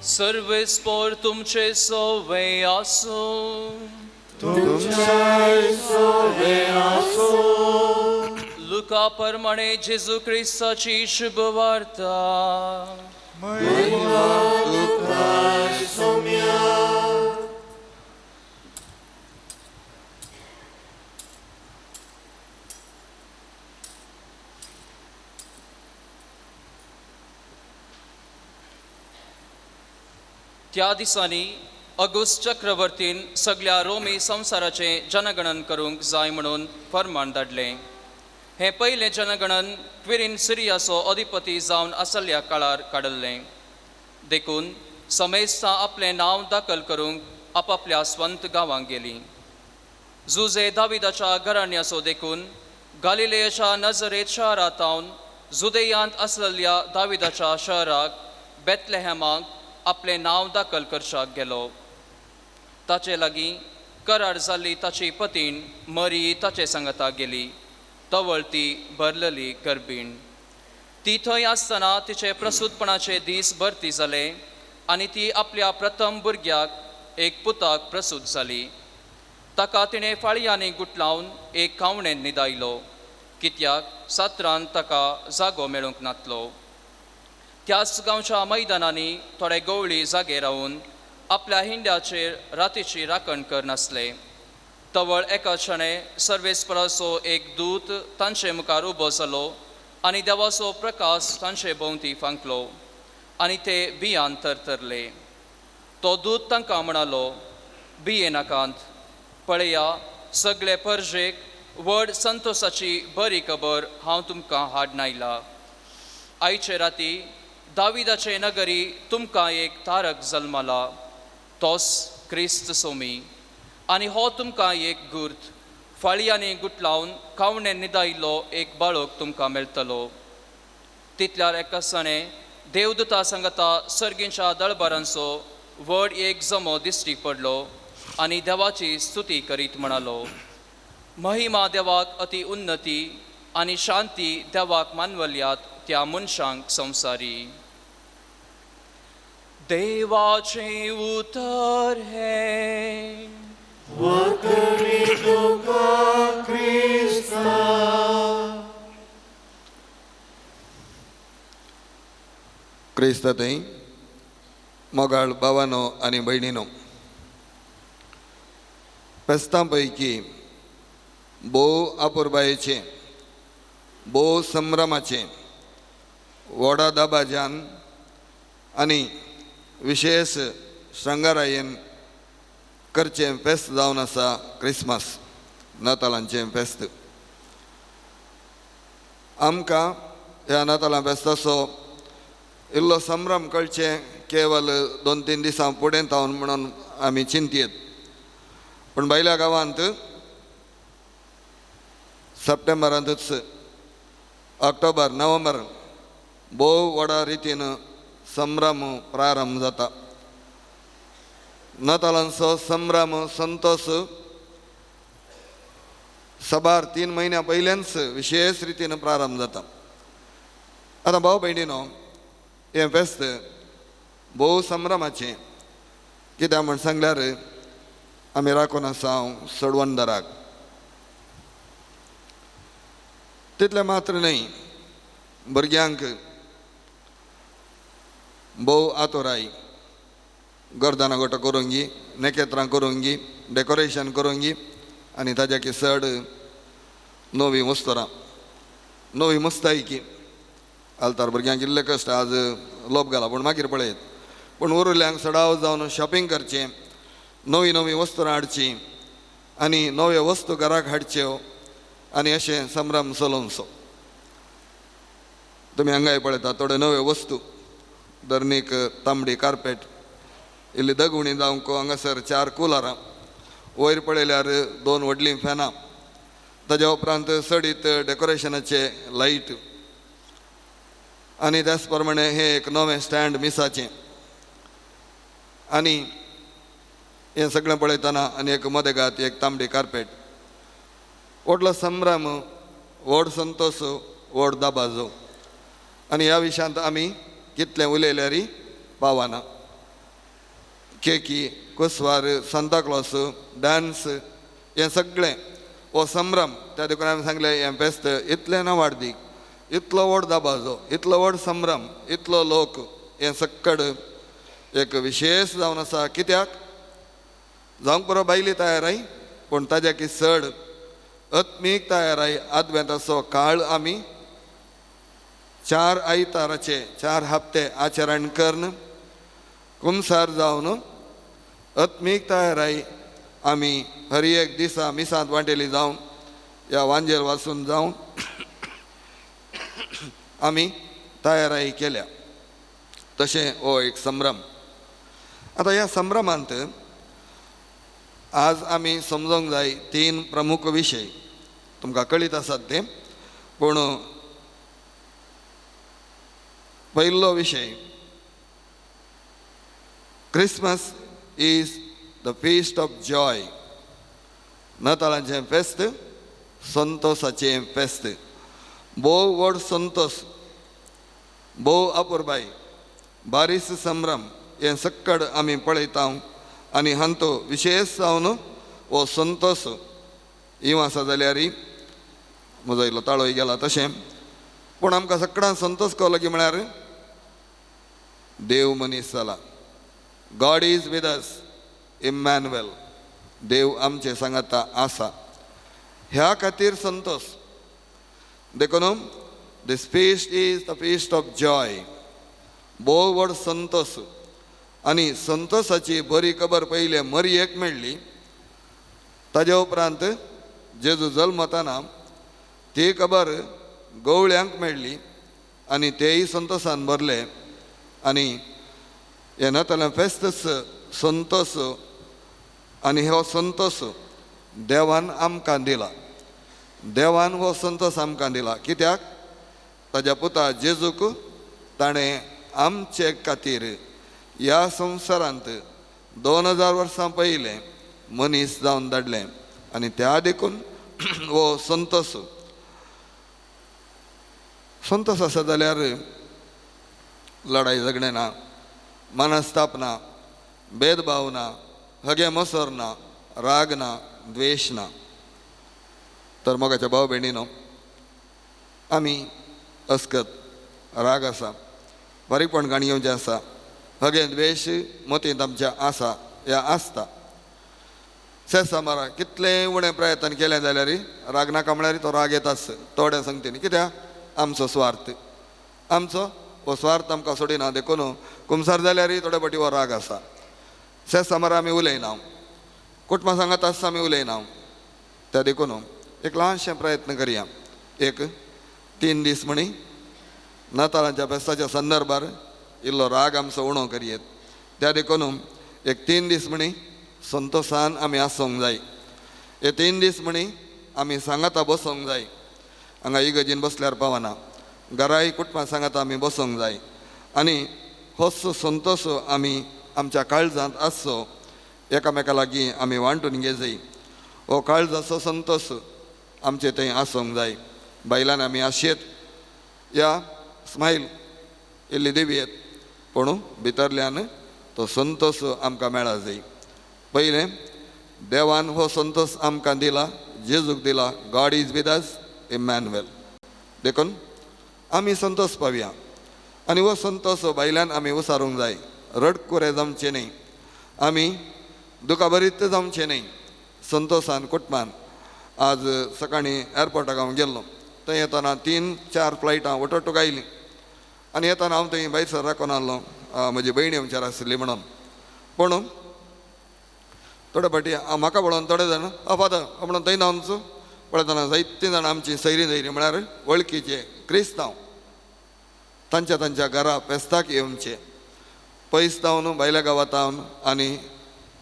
सर्वेस्पोर तुमचे सोवे आसूं. तुमचे सोवे आसूं. लुका प्रमाणे जेजू क्रिस्ताची शुभ वार्ता. महिमा तुका सोम्या. त्या दिसांनी अगुस्त चक्रवर्तीन सगळ्या रोमी संवसाराचें जनगणन करूंक जाय म्हणून फर्मान धाडलें. हें पयलें जनगणन क्विरीन सिरियाचो अधिपती जावन आसल्या काळार काडल्लें. देखून समेस्तां आपलें नांव दाखल करूंक आपापल्या स्वंत गांवांक गेलीं. जुजे दाविदाच्या घराण्याचो देखून गालिलेयाच्या नजरेत शहरांत जुदेयांत आसलेल्या दाविदाच्या शहराक बेतलेहॅमाक आपलें नांव दाखल करशाक गेलो. ताचे लागीं करार जाल्ली ताची पतीण मरी ताचे सांगता गेली. तवळ ती भरलेली गर्भीण. ती थंय आसतना तिचे प्रसूतपणाचे दीस भरती जाले आनी ती आपल्या प्रथम भुरग्याक एक पुताक प्रसूत जाली. ताका तिणें फाळयांनी गुटलावन एक खावणेन न्हिदायलो, कित्याक सात्रान ताका जागो मेळूंक नातलो. त्याच गांवच्या मैदानांनी थोडे गवळी जागे रावन आपल्या हिंड्याचेर रातीची राखण करनासले. तवळ एका क्षणे सर्वेस्पराचो एक दूत तांचे मुखार उबो जालो आनी देवाचो प्रकाश तांचे भोंवती फांकलो आनी ते बियान थरथरले. तो दूत तांकां म्हणालो, बिये नाकांत, पळया सगळे परजेक व्हड संतोसाची बरी खबर हांव तुमकां हाडून आयला. आयचे राती दाविदाचे नगरी तुमकां एक तारक जल्मला, तोच क्रिस्त सोमी. आनी हो तुमकां एक गुर्त, फाळयांनी गुटलावन खावणे न्हिदायिल्लो एक बाळक तुमकां मेळटलो. तितल्यार एका सणे देवदूता सांगता सर्गींच्या दळबारांचो व्हड एक जमो दिश्टी पडलो आनी देवाची स्तुती करीत म्हणालो, महिमा देवाक अति उन्नती आनी शांती देवाक मानवल्यात त्या मनशांक संवसारी. देवाचें उतर हें. वखरी तुका क्रिस्ता. क्रिस्त थंय मोगाळ भावानो आनी भयणीनो, फेस्तां पैकी भोव अपुरबायेचें, भोव संभ्रमाचें, व्हडा दबाज्यान आनी विशेश श्रंगारायेन करचें फेस्त जावन आसा क्रिसमस, नातालांचें फेस्त. आमकां ह्या नातालां फेस्ताचो इल्लो संभ्रम कळचें केवल 2-3 दिसां फुडें थावन म्हणून आमी चिंतयेत, पूण भायल्या गांवांत सप्टेंबरांतूच ऑक्टोबर नोव्हेंबर भोव व्हडा रितीन संभ्रम प्रारंभ जाता. नातालांचो संभ्रम संतोष सबार 3 म्हयन्या पयल्यानच विशेश रितीन प्रारंभ जाता. आतां भाव भयणीनो, हें फेस्त भोव संभ्रमाचें कित्याक म्हण सांगल्यार आमी राखून आसा हांव सोडवणदाराक. तितलें मात्र न्हय, भुरग्यांक भोव आतोराय गर्दाना गोटो करूंक, नखेत्रां करूंक, डेकोरेशन करूंक आनी ताज्याकी चड नवी मुस्तरां, नवी मुस्तायकी. आलतार भुरग्यांक इल्ले कश्ट आज लोप घाला पूण मागीर पळयत, पूण उरिल्ल्यांक सडाव जावन शॉपिंग करचें, नवी नवी वस्तूं हाडची आनी नव्यो वस्तू घराक हाडच्यो आनी अशें संभ्रम चलोवचो. तुमी हांगाय पळयता थोड्यो नव्यो वस्तू, धरणीक तांबडी कार्पेट, इल्ली दगवणी जावंक हांगासर 4 कुलरां, वयर पळयल्यार 2 व्हडलीं फॅनां, ताज्या उपरांत चडीत डेकोरेशनाचे लायट आनी त्याच प्रमाणे हें एक नवें स्टँड मिसाचें आनी हें सगळें पळयतना आनी एक मदेगात एक तांबडी कार्पेट. व्हडलो संभ्रम, व्हड संतोष, व्हड दबाजो. आनी ह्या विशयांत आमी कितलें उलयल्यारय पावना. केकी, कुसवार, सांताक्लॉस, डांस हें सगळें हो संभ्रम. त्या देखून आमी सांगलें हें फेस्त इतलें ना वाडदीक, इतलो व्हड दबाजो, इतलो व्हड संभ्रम, इतलो लोक, हें सक्कड एक विशेश जावन आसा. कित्याक जावंक पुरो बायली तयाराय, पूण ताज्याकी चड आत्मीक तयाराय आदवेंताचो काळ आमी 4 आयताराचे 4 हप्ते आचरण करून कुमसार जावन आत्मीक तयाराय आमी हर एक दिसा मिसांत वांटेली जावन या वांजेर वाचून जावन आमी तयाराय केल्या. तशें हो एक संभ्रम. आतां ह्या संभ्रमांत आज आमी समजूंक जाय 3 प्रमुख विशय, तुमकां कळीत आसात ते. पूण पयलो विशय, Christmas is the feast of joy. नातालांचें फेस्त संतोसाचें फेस्त, भोव व्हड संतोस, भोव अपुरबाय, बारीस संभ्रम हें सक्कड आमी पळयता. आनी हांतो विशेश जावन हो संतोस इव आसा जाल्यार म्हजो इल्लो ताळोय गेला तशें, पूण आमकां सगळ्यांक संतोस कळ्ळो की म्हळ्यार देव मनीस जाला. God is with us, Emmanuel, देव आमचे सांगाता आसा, ह्या खातीर संतोस. देखून this feast is the feast of joy, भोव व्हड संतोस. आनी संतोसाची बरी खबर पयलें मरयेक मेळ्ळी, ताज्या उपरांत जेजू जल्मताना ती खबर गवळ्यांक मेळ्ळी आनी तेय संतोसान भरले. आनी हें नातालां फेस्तच संतोस, आनी हो संतोस देवान आमकां दिला. देवान हो संतोस आमकां दिला कित्याक ताज्या पुता जेजूक ताणें आमचे खातीर ह्या संवसारांत 2000 वर्सां पयलें मनीस जावन धाडलें. आनी त्या देखून हो संतोस. संतोस आसा जाल्यार लडाई झगडें ना, मनस्ताप ना, भेदभाव ना, हगे मसर ना, राग ना, द्वेश ना. तर मोगाच्या भाव भयणीनो, आमी अस्कत राग आसा, बारीकपण गाणयेवचें आसा, हगे द्वेश मतींत आमच्या आसा या आसता. सेसामारा कितलें उणें प्रयत्न केलें जाल्यार राग नाका म्हळ्यार तो राग येताच थोड्या संगतीन. कित्याक? आमचो स्वार्थ, आमचो हो स्वार्थ आमकां सोडिना, देखून कुमसार जाल्यार थोडे फावटी हो राग आसा. सेसामारा आमी उलयना, कुटुंबा सांगात आसता आमी उलयना. त्या देखून एक ल्हानशें प्रयत्न करया. एक 3 दीस म्हणी नातालांच्या फेस्ताच्या संदर्भार इल्लो राग आमचो उणो करयेत. त्या देखून एक 3 दीस म्हणी संतोशान आमी आसूंक जाय. हे 3 दीस म्हणी आमी सांगाता बसूंक जाय. हांगा इगर्जेन बसल्यार पावना, घराय कुटुंबा सांगाता आमी बसूंक जाय. आनी होच संतोश आमी आमच्या काळजांत आसचो, एकामेका लागीं आमी वांटून घेजय. हो काळजाचो संतोश आमचे थंय आसूंक जाय. बायलान आमी आशेत या स्मायल इल्ली दिवयेत, पूण भितरल्यान तो संतोश आमकां मेळा जाय. पयलें देवान हो संतोश आमकां दिला, जेजूक दिला. God is with us, Emmanuel. देखून आमी संतोश पावया आनी हो संतोश बायल्यान आमी उसारूंक जाय. रडकुरे जावचें न्हय, आमी दुखाभरीत जावचें न्हय. संतोशान कुटुंबान आज सकाळीं एअरपोर्टाक हांव गेल्लो, थंय येतना 3-4 फ्लायटां ओटोटूक आयलीं. आनी येतना हांव थंय भायर सर राखून आहलो, म्हजी भयणी आमच्यार आशिल्ली म्हणून. पूण थोडे फावटी म्हाका पळोवन थोडे जाण अ फादर म्हणून थंय धांवचो पळयतना जायतीं जाणां आमची सैरी धैरी म्हळ्यार वळखीचे क्रिस्तांव तांच्या तांच्या घरा फेस्ताक येवचे पयस जावन भायल्या गांवांत आनी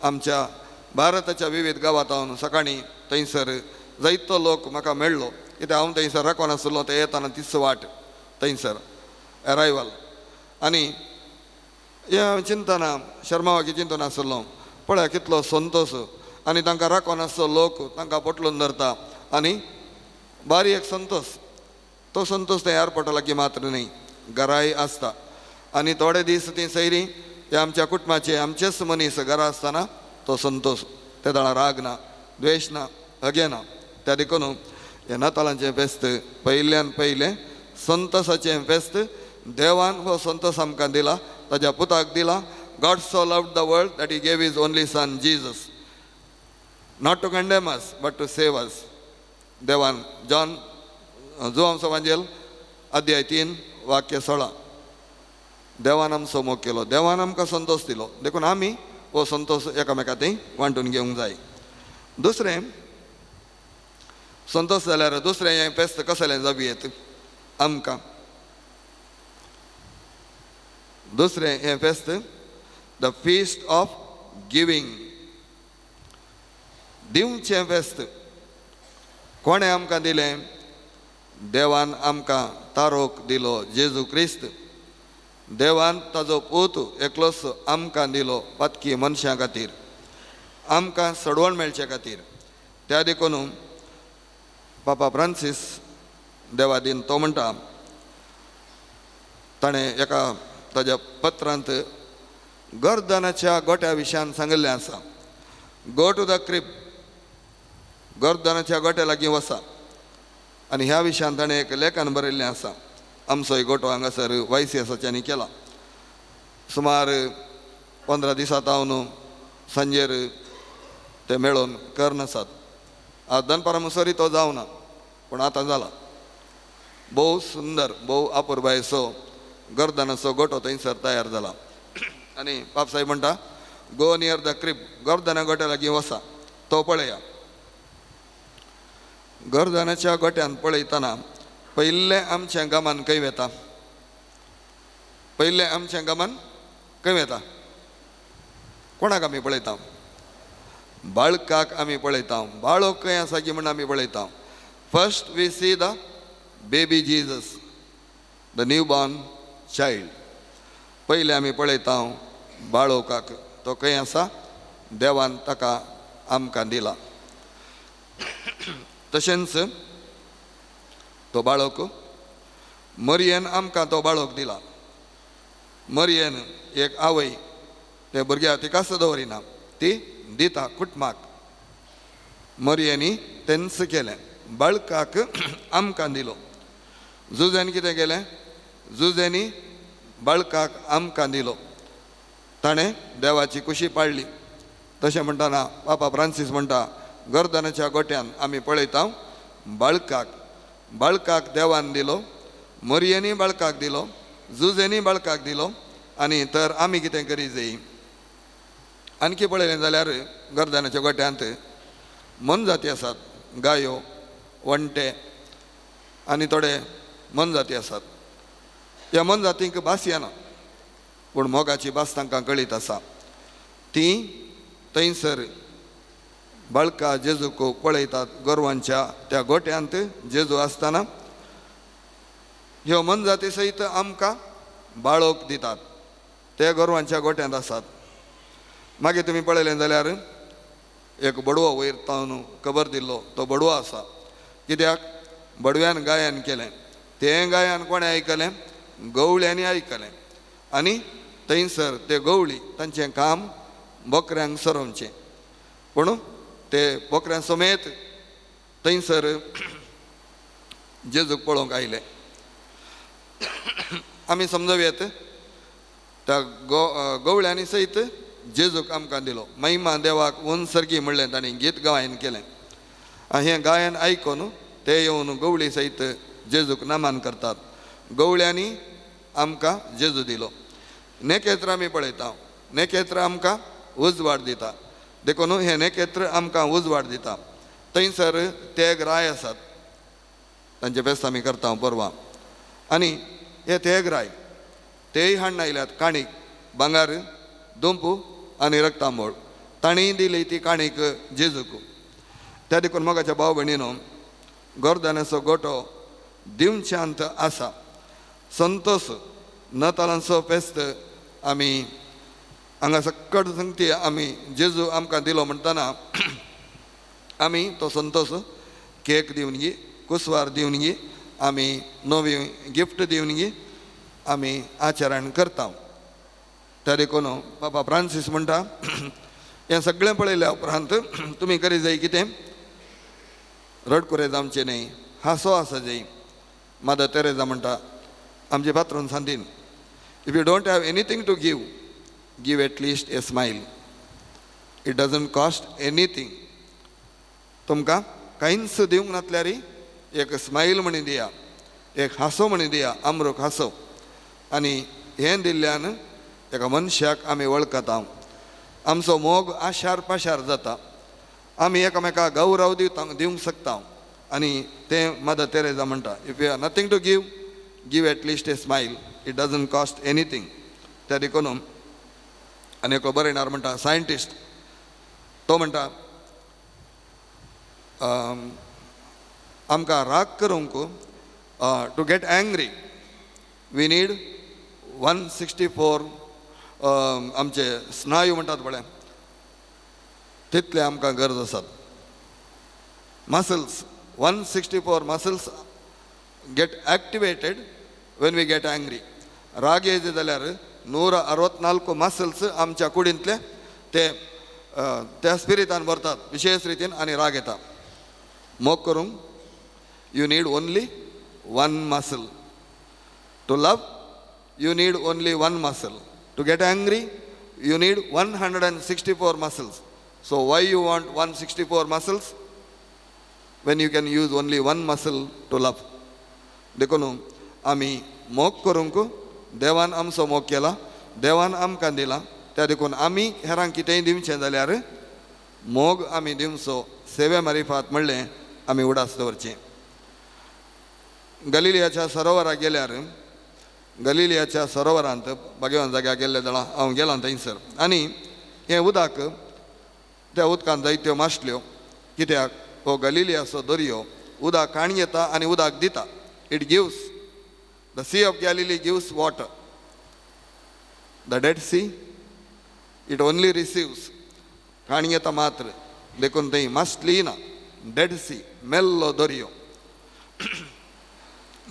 आमच्या भारताच्या विविध गांवांत सकाळीं थंयसर जायतो लोक म्हाका मेळ्ळो. कित्याक हांव थंयसर राखून आसलो, ते येतना तीच वाट थंयसर एरायवल. आनी हें हांव चिंतना शर्मावाकी चिंतून आसलो, पळय कितलो संतोश. आनी तांकां राखून आसचो लोक तांकां पोटलून धरता आनी बारी एक संतोश. तो संतोश थंय एअरपोर्टा लागीं मात्र न्हय, घराय आसता. आनी थोडे दीस ती सैरी ते आमच्या कुटुंबाचे आमचेच मनीस घरा आसतना तो संतोश, ते दाळा राग ना, द्वेश ना, हगे ना. त्या देखून हें नातालांचें फेस्त पयल्यान पयलें संतोशाचें फेस्त. देवान हो संतोश आमकां दिला, ताज्या पुताक दिला. God so loved the world that he gave his only son Jesus, not to condemn us but to save us. देवान जॉन जुवांव वांजेल अध्याय 3 वाक्य 16 देवान आमचो मोग केलो, देवान आमकां संतोश दिलो. देखून आमी हो संतोश एकामेका थंय वांटून घेवंक जाय. दुसरें संतोश जाल्यार दुसरें हें फेस्त कसलें जावं आमकां? दुसरें हें फेस्त the feast of giving, दिवचें फेस्त. कोणें आमकां दिलें? देवान आमकां तारोक दिलो, जेजू क्रिस्त. देवान ताजो पूत एकलोच आमकां दिलो पातकी मनशां खातीर, आमकां सडवण मेळचे खातीर. त्या देखून पापा फ्रांसीस देवादीन तो म्हणटा, ताणें एका ताज्या पत्रांत गर्दनाच्या गोट्या विशयान सांगिल्लें आसा. गो टू the क्रिप, गर्दनाच्या गोट्या लागीं वसा. आनी ह्या विशयान ताणें एक लेखन बरयल्लें आसा. आमचो गोटो हांगासर वायसीएसाच्यांनी केला. सुमार 15 दिसां तावन सांजेर ते मेळोवन करनासात. आज दनपारां मुसरी तो जावना, पूण आतां जाला. भोव सुंदर, भोव अपुरबायेचो गर्दनाचो गोटो थंयसर तयार जाला. आनी बाप साहेब म्हणटा, गो नियर the क्रिप, गर्दना गोट्या लागीं वसा, तो पळया. गर्दनाच्या गोट्यान पळयतना पयलें आमचें गमन खंय वता? पयलें आमचें गमन खंय वता? कोणाक आमी पळयता? बाळकाक आमी पळयता. बाळक खंय आसा की म्हण आमी पळयता. First we see the baby Jesus, the new born child. पयलें आमी पळयता बाळोकाक, तो खंय आसा? देवान ताका आमकां दिला. तशेंच तो बाळक मरियेन आमकां तो बाळक दिला. मरियेन एक आवय ते भुरग्याक तिकाच दवरिना, ती दिता कुटुंबाक. मरियेनी तेंच केलें, बाळकाक आमकां दिलो. जुझ्यान कितें केलें? जुझ्यांनी बाळकाक आमकां दिलो. ताणें देवाची कुशी पाळ्ळी. तशें म्हणटना पापा फ्रांसीस म्हणटा, गर्दनाच्या गोट्यान आमी पळयता बाळकाक, बाळकाक देवान दिलो, मोरयेंनी बाळकाक दिलो, जुझ्यांनी बाळकाक दिलो. आनी तर आमी कितें करी जाय? आणखी पळयलें जाल्यार गर्दनाच्या गोट्यांत मोनजाती आसात, गायो, वणटे आनी थोडे मोनजाती आसात. ह्या मोनजातींक भास येना, पूण मोगाची भास तांकां कळीत आसा. ती थंयसर बाळका जेजूक पळयतात. गोरवांच्या त्या गोट्यांत जेजू आसतना ह्यो मोनजाती सयत आमकां बाळोक दितात. ते गोरवांच्या गोट्यांत आसात. मागीर तुमी पळयलें जाल्यार एक बडवो वयर तावन खबर दिल्लो तो बडवो आसा. कित्याक? बडव्यान गायन केलें. तें गायन कोणें आयकलें? गवळ्यांनी आयकलें. आनी थंयसर ते गवळी तांचें काम बोकऱ्यांक सरोवचें, पूण ते बोकऱ्यां समेत थंयसर जेजूक पळोवंक आयले. आमी समजूं येत, त्या गवळ्यांनी सयत जेजूक आमकां दिलो. महिमा देवाक उन सर्गी म्हणलें तांणी गीत गायन केलें. हें गायन आयकून ते येवन गवळी सयत जेजूक नमन करतात. गवळ्यांनी आमकां जेजू दिलो. नेकेत्र आमी पळयता, नेकेत्र आमकां उजवाड दिता. देखून हें नेकेत्र आमकां उजवाड दिता. थंयसर तेग राय आसात, तांचे फेस्त आमी करता परवां. आनी हे तेग राय तेय हाडून आयल्यात काणीक, भांगर, दुंपू आनी रक्तांबोळ. तांणी दिली ती काणीक जेजूक. त्या देखून मोगाच्या भाव भयणीनो, गोरदानाचो गोटो दिवच्यांत आसा. संतोष नतालांचो फेस्त आमी हांगा सकट संगती आमी जेजू आमकां दिलो म्हणटना आमी तो संतोष केक दिवन गी, कुसवार दिवन गी, आमी नवी गिफ्ट दिवन गी आमी आचरण करता. त्या देखून बाबा फ्रांसीस म्हणटा, हें सगळें पळयल्या उपरांत तुमी करी जाय कितें? रडकुरे जावचें न्हय, हांसो आसा जाय. मदर तेरेजा म्हणटा, आमचे पात्रोन सांतीन, if you don't have anything to give, give at least a smile. It doesn't cost anything. तुमकां कांयच दिवंक नासल्यार एक स्मायल म्हणी दिया, एक हांसो म्हणी दिया, आमरोक हांसो. आनी हें दिल्ल्यान एका मनशाक आमी वळखता, आमचो मोग आशार पाशार जाता, आमी एकामेका गौरव दिवता दिवंक शकता. आनी तें मदर तेरेजा म्हणटा, if you have nothing to give, give at least a smile. It doesn't cost anything. त्या देखून आनी एकलो बरयणार म्हणटा, सायंटिस्ट, तो म्हणटा, आमकां राग करूंक, to get angry we need 164 आमचे स्नायू म्हणटात पळय, तितले आमकां गरज आसात. Muscles, 164 muscles get activated when we get angry. राग येयचे जाल्यार 164 मसल्स आमच्या कुडींतले ते त्या स्पिरितान भरतात विशेष रितीन आनी राग येता. मोग करूंक you need only one muscle. To love you need only one muscle. To get angry you need 164 muscles. So why you want 164 muscles when you can use only one muscle to love? देखून आमी मोग करूंक देवान आमचो मोग केला, देवान आमकां दिला. त्या देखून आमी हेरांक कितेंय दिवचें जाल्यार मोग आमी दिवचो. सेवे मारिफात म्हणलें आमी उडास दवरचें. गलिलियाच्या सरोवराक गेल्यार, गलिलियाच्या सरोवरांत भाग्यवान जाग्यार गेल्ले जाणां, हांव गेलां थंयसर. आनी हें उदक, त्या उदकांत जायत्यो मासल्यो. कित्याक? हो गलिलियाचो दर्यो उदक काणी येता आनी उदक दिता. It gives. The Sea of Galilee gives water. The Dead Sea, it only receives. काणी येता मात्र. देखून थंय मासली ना. डेड सी, मेल्लो दर्यो.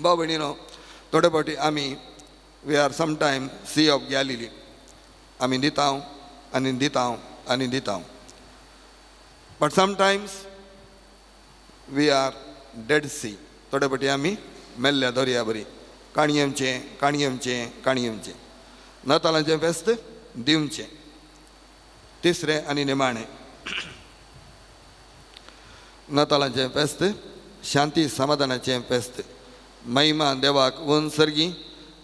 भाव भयणीनो, थोडे फावटी आमी we are sometime Sea of Galilee. आमी दिता आनी दिता आनी दिता, but sometimes we are Dead Sea. थोडे फावटी आमी मेल्ल्या दर्या बरी. काणयेमचें काणयेमचें काणयेमचें नातालांचें फेस्त दिवचें. तिसरें आनी निमाणें नातालांचें फेस्त शांती समाधानाचें फेस्त. महिमा देवाक वन सर्गी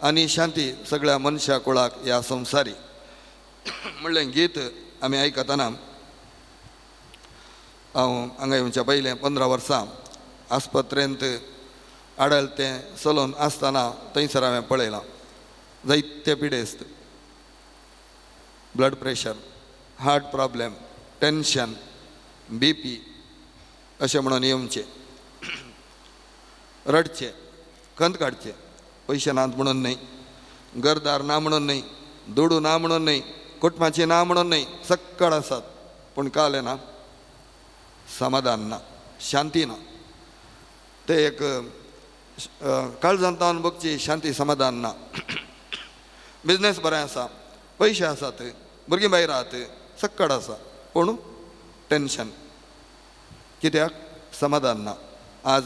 आनी शांती सगळ्या मनशा कुळाक ह्या संवसारी म्हणलें गीत आमी आयकतना हांव हांगा येवच्या पयलें 15 वर्सां आस्पत्रेंत आडल तें चलोवन आसतना थंयसर हांवें पळयलां जायते पिडेस्त, blood pressure, heart problem, tension, BP अशें म्हणून येवचें, रडचें, खंत काडचें. पयशे नात म्हणून न्हय, घरदार ना म्हणून न्हय, दुडू ना म्हणून न्हय, कुटुंबाची ना म्हणून न्हय, सक्कड आसात पूण काल ना, समाधान ना, शांती ना. ते एक काळजांत तावन बगची शांती समाधान ना. बिजनेस बरें आसा, पयशे आसात, भुरगीं भायर आहात, सक्कड आसा पूण टेंशन कित्याक? समाधान ना. आज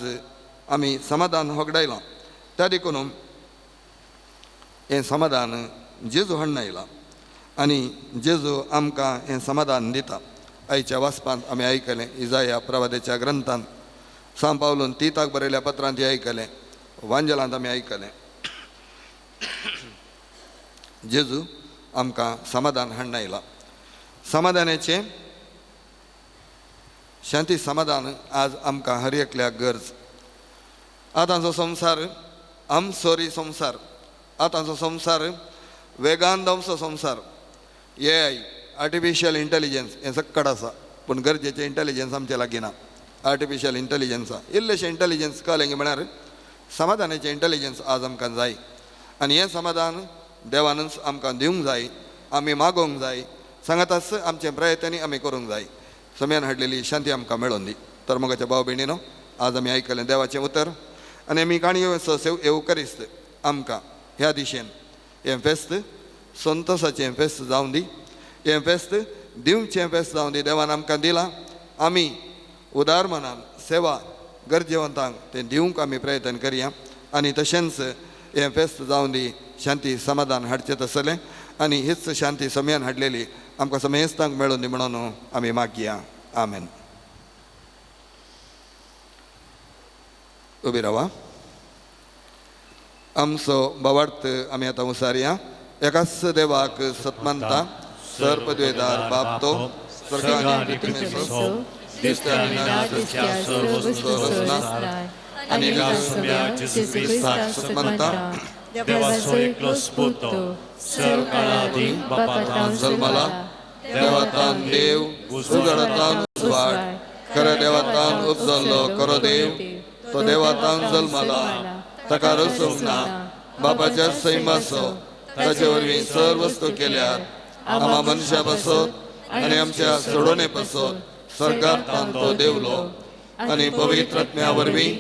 आमी समाधान होगडायलां त्या देखून हें समाधान जेजू हाडून आयलां आनी जेजू आमकां हें समाधान दिता. आयच्या वाचपांत आमी आयकलें इजाया प्रवादेच्या ग्रंथांत, सांव पावलून तिताक बरयल्या पत्रांत हें आयकलें, वांजेलांत आमी आयकलें. जेजू आमकां समाधान हाडून आयलां. समाधानाचें शांती समाधान आज आमकां हर एकल्याक गरज. आतांचो संवसार आमसोरी संवसार, आतांचो संवसार वेगान धांवचो संवसार. AI, artificial intelligence हें सक्कड आसा पूण गरजेचें इंटेलिजन्स आमचें लागीं ना. आर्टिफिशियल इंटेलिजन्सा इल्लेशें इंटेलिजन्स कळ्ळें म्हळ्यार समाधानाचें इंटेलिजन्स आज आमकां जाय आनी हें समाधान देवानूच आमकां दिवंक जाय, आमी मागोवंक जाय, सांगाताच आमचें प्रयत्न आमी करूंक जाय. समयान हाडलेली शांती आमकां मेळोन दी. तर मोगाच्या भाव भयणीनो, आज आमी आयकलें देवाचें उतर आनी आमी काणयो येवकरिस्त आमकां ह्या दिशेन हें फेस्त संतोसाचें फेस्त जावन दी, हें फेस्त दिवचें फेस्त जावन दी. देवान आमकां दिलां, आमी उदार मनान सेवा गरजेवंतांक तें दिवंक आमी प्रयत्न करया आनी तशेंच हें फेस्त जावन दी शांती समाधान हाडचें तसलें आनी हीच शांती समयान हाडलेली आमकां समेस्तांक मेळून दी म्हणून आमी मागया. आमेन. उबी रावा. आमचो भावार्थ आमी आतां उसारया. एकाच देवाक सतमानता, सर पदवेदार बाप तो स्वर्गानी पृथ्वीचो दिसत्या आनी ना दिसत्या सर्व वस्तूंचो रचना आनी एका सोम्या जेजू क्रिस्ताक सतमानता, देवाचो एकलो पूत सर्व काळादीं बापातान जल्मला, देवातान देव, उजवाडातान उजवाड, खऱ्या देवातान उपजल्लो खरो देव, तो देवातान जल्मला, ताका रचूंक ना, बापाच्या सैमाचो, ताचे वरवीं सर्व वस्तू केल्यात, आमा मनशा पासत आनी आमच्या सोडोवणे पासत स्वर्गांत तो देवलो आनी पवित्र आत्म्या वरवीं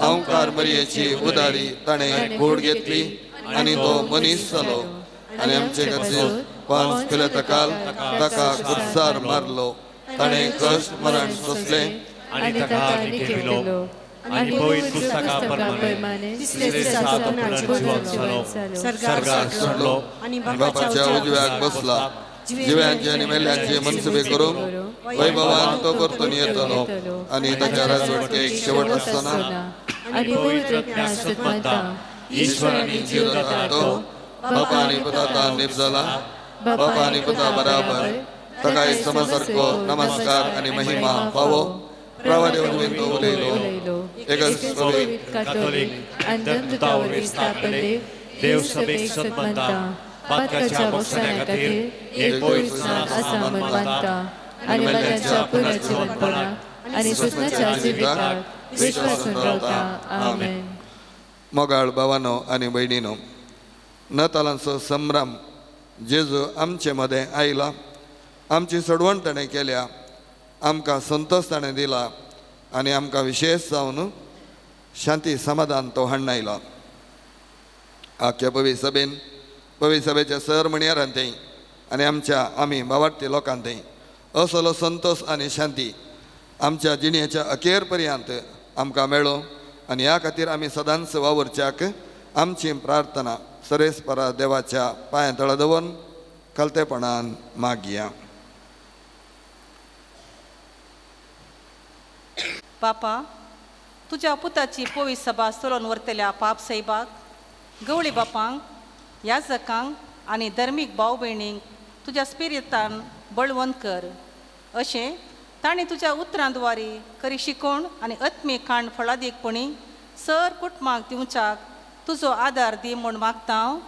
अंकार मरियेची उदारी ताणें घोड घेतली आनी तो मनीस जालो आनी आमचे खातीर 5 पिलातकाल ताका खुर्सार मारलो, ताणें कश्ट मरण सोंसलें आनी ताका निकेलो आनी पवित्र पुस्तका प्रमाणे तिसरे दिसा तो पुनर्जीवन जालो, स्वर्गार चडलो आनी बापाच्या उजव्याक बसला, जिव्यांचे आनी मेल्यांचे मनसुबे करूंक वैभवान तो परतून येतलो आनी ताच्या राजवटकेक शेवट आसतना आनी पवित्र आत्म्याक सतमानता, ईश्वर आनी जीवदाता तो बापा आनी पुता निपजला, बापा आनी पुता बराबर ताका एक समसारको नमस्कार आनी महिमा फावो. प्रवादेव तो उलयलो एकच पवित्र कातोलीक आनी दंतुता वरवीं स्थापले देव सभेक सतमानता, पातकाच्या बक्षण्या खातीर एक पवित्र स्नान आसा म्हण मानता आनी मेल्ल्यांच्या पुनर्जीवनपणाक आनी सुसनाच्या जिविताक विश्वासून रावता. आमेन. मोगाळ भावानो आनी भयणीनो, नातालांचो संभ्रम जेजू आमचे मदें आयला, आमची सोडवण ताणें केल्या, आमकां संतोश ताणें दिला आनी आमकां विशेश जावन शांती समाधान तो हाडून आयला. आख्या पवी सभेन, पवी सभेच्या सर म्हणयारान थंय आनी आमच्या आमी भावार्थी लोकां थंय असलो संतोश आनी शांती आमच्या जिणेच्या अखेर पर्यंत आमकां मेळो आनी ह्या खातीर आमी सदांच वावुरच्याक आमची प्रार्थना सरेस्परा देवाच्या पांयां तळा दवरून खालतेपणान मागया. बापा, तुज्या पुताची पवित्र सभा चलोवन व्हरतल्या पाप साहेबाक, गवळी बापांक, याजकांक आनी धर्मीक भाव भयणींक तुज्या स्पिरितान बळवंत कर, अशें तांणी तुज्या उतरां द्वारी खरी शिकोवण आनी आत्मीक खाण फळादीकपणी सर कुटुंबाक दिवच्याक तुजो आदार दी म्हूण मागता हांव.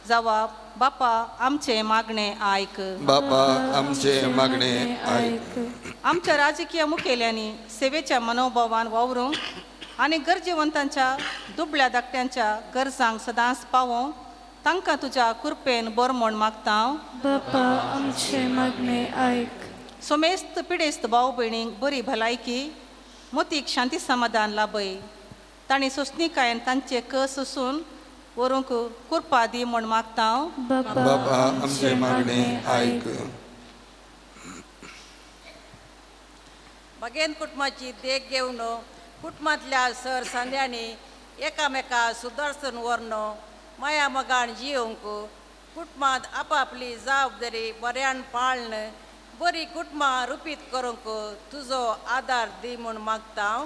जावा बापा आमचें मागणें आयक. बापा आमचें मागणें आयक. आमच्या राजकीय मुखेल्यांनी सेवेच्या मनोभावान वावरूंक आनी गरजेवंतांच्या दुबळ्या धाकट्यांच्या गरजांक सदांच पावोवंक तांकां तुज्या कृपेन बरो म्हूण मागता हांव. बापा आमचें मागणें आयक. सोमेस्त पिडेस्त भाव भयणींक बरी भलायकी, मोतीक शांती समाधान लाभय. तांणी सोंसणीकायेन तांचे कस सोसून व्हरूंक कृपा दी म्हूण मागता हांव. बापा आमचें मागणें आयक. बगेन कुटुंबाची देख घेवन कुटुंबांतल्या सर सांद्यांनी एकामेका सुदर्शन व्हरून माया मोगान जियोवंक, कुटुंबांत आपापली जबाबदारी बऱ्यान पाळन बरी कुटुंबां रुपीत करूंक तुजो आदार दी म्हूण मागता हांव.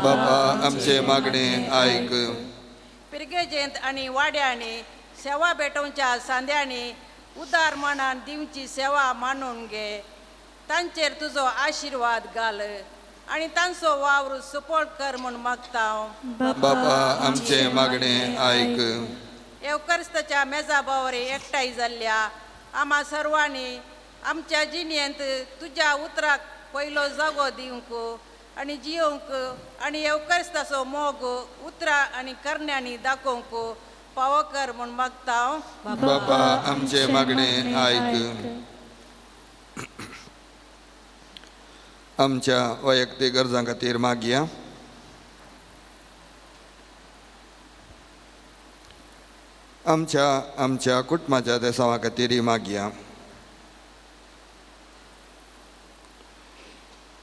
बापा आमचें मागणें आयक. पिरगेजेंत आनी वाड्यांनी सेवा भेटोवच्या सांद्यांनी उदार मनान दिवची सेवा मानून घे, तांचेर तुजो आशिर्वाद घाल आनी तांचो वावर सफळ कर म्हूण मागता हांव. बापा आमचें मागणें आयक. येवकरिस्ताच्या मेजा बावरी एकठांय जाल्ल्या आमा सर्वांनी आमच्या जिणेंत तुज्या उतराक पयलो जागो दिवंक आनी जियोवंक आनी येवकरिस्ताचो मोग उतरां आनी करण्यांनी दाखोवंक फावो कर म्हूण मागता हांव. बापा आमचें मागणें आयक. आमच्या वैयक्तीक गरजां खातीर मागया. आमच्या आमच्या कुटुंबाच्या देसांवा खातीर मागया.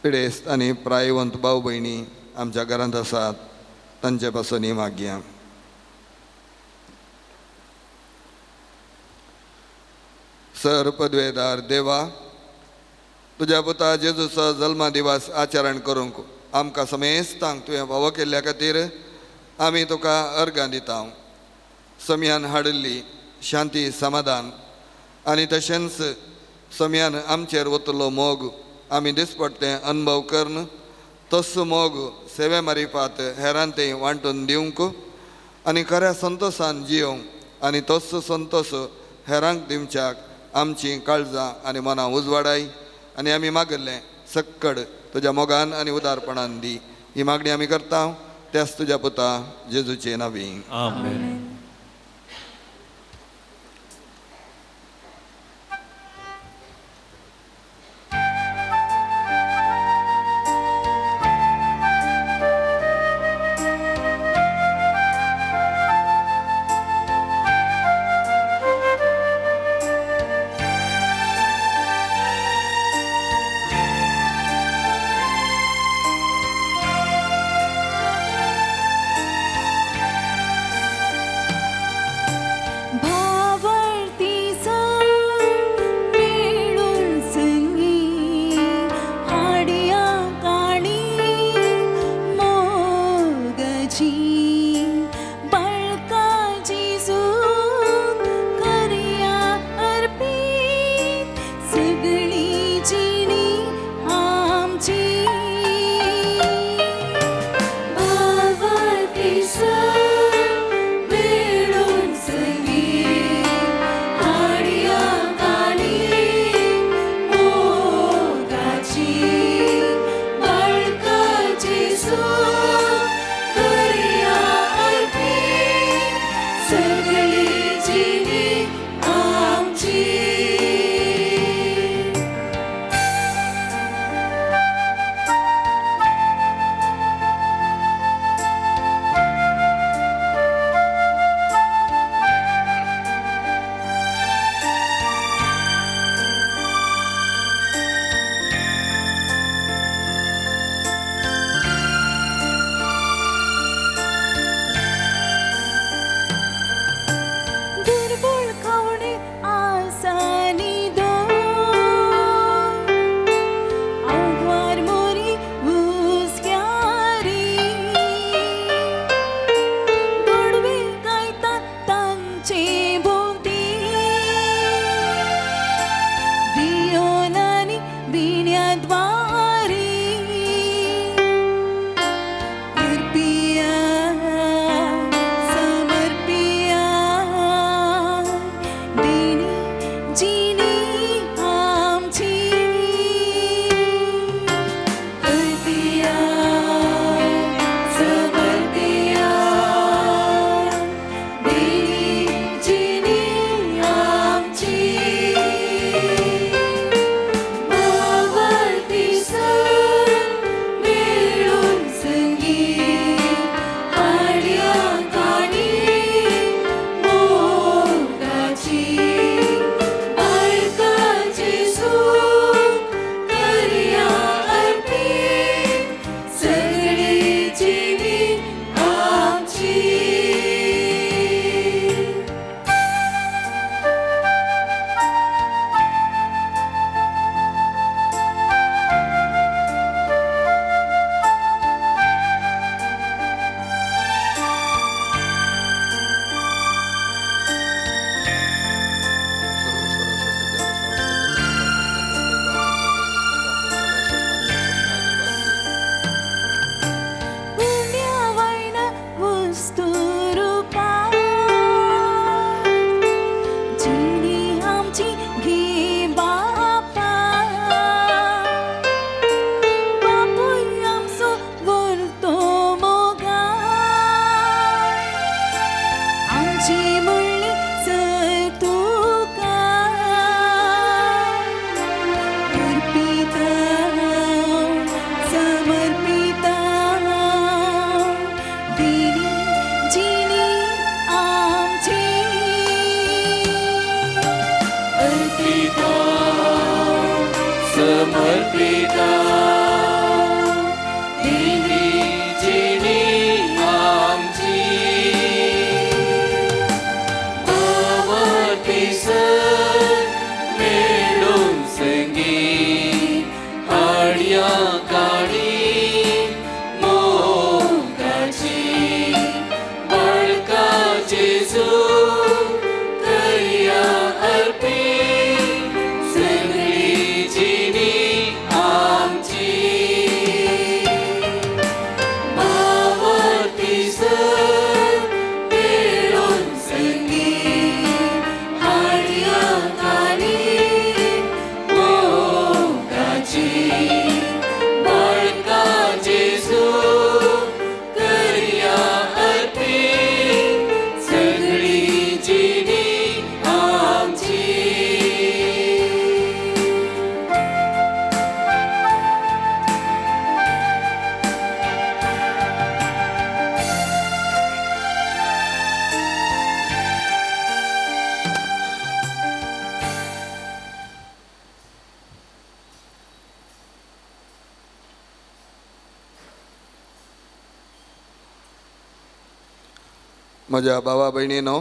पिडेस्त आनी प्रायवंत भाव भयणी आमच्या घरांत आसात तांचे पासूनय मागया. सर पदवेदार देवा, तुज्या पुता जेजूचो जल्मा दिवस आचरण करूंक आमकां समेस्तांक तुवें फावो केल्ल्या खातीर आमी तुका अर्गां दिता. सम्यान हाडिल्ली शांती समाधान आनी तशेंच सम्यान आमचेर वतलो मोग आमी दिसपट्टे अनुभव करून तस मोग सेवे मारिफात हेरांते वांटून दिवंक आनी खऱ्या संतोशान जियोवंक आनी तोच संतोश हेरांक दिवच्याक आमची काळजां आनी मनां उजवाडाय आनी आमी मागिल्लें सक्कड तुज्या मोगान आनी उदारपणान दी. ही मागणी आमी करता त्याच तुज्या पुता जेजूचे नांवी. आमेन. आमची मुळ्ळी सर तुका अर्पिता, समर्पिता दिली जिणी आमची. अर्पिता समर्पिता दिली जिणी आमची. भावार्थी सर मेळून संगीत हाडया काणी मोगाची. बाळका जेजू करया अर्पीत सगळी जिणी आमची. भावार्थी सर मेळून संगीत हाडया काणी मोगाची. बाळका जेजू करया अर्पीत सगळी जिणी आमची. म्हज्या भावा भयणीनो,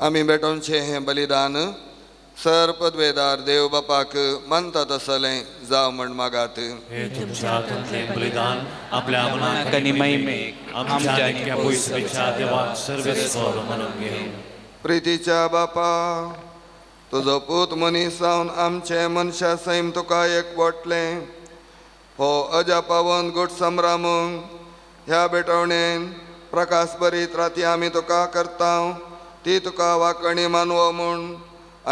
आमी भेटोवचें हें बलिदान सर पदवेदार देव बापाक मानता तसलें जावं म्हण मागात. हे तुमच्या हातांतलें बलिदान आपल्या मनाक आनी महिमेक आमच्या आनी त्या पयसुच्या देवाक सर्वेस्पर म्हणून घेवं. प्रितीच्या बापा, तुजो पूत मनीस जावन आमचें मनशा सैम तुका एकवटलें. हो अजापावन गोट संभ्रम ह्या भेटवणेन प्रकाश बरीत राती आमी तुका करता ती तुका वाकणी मानवो म्हूण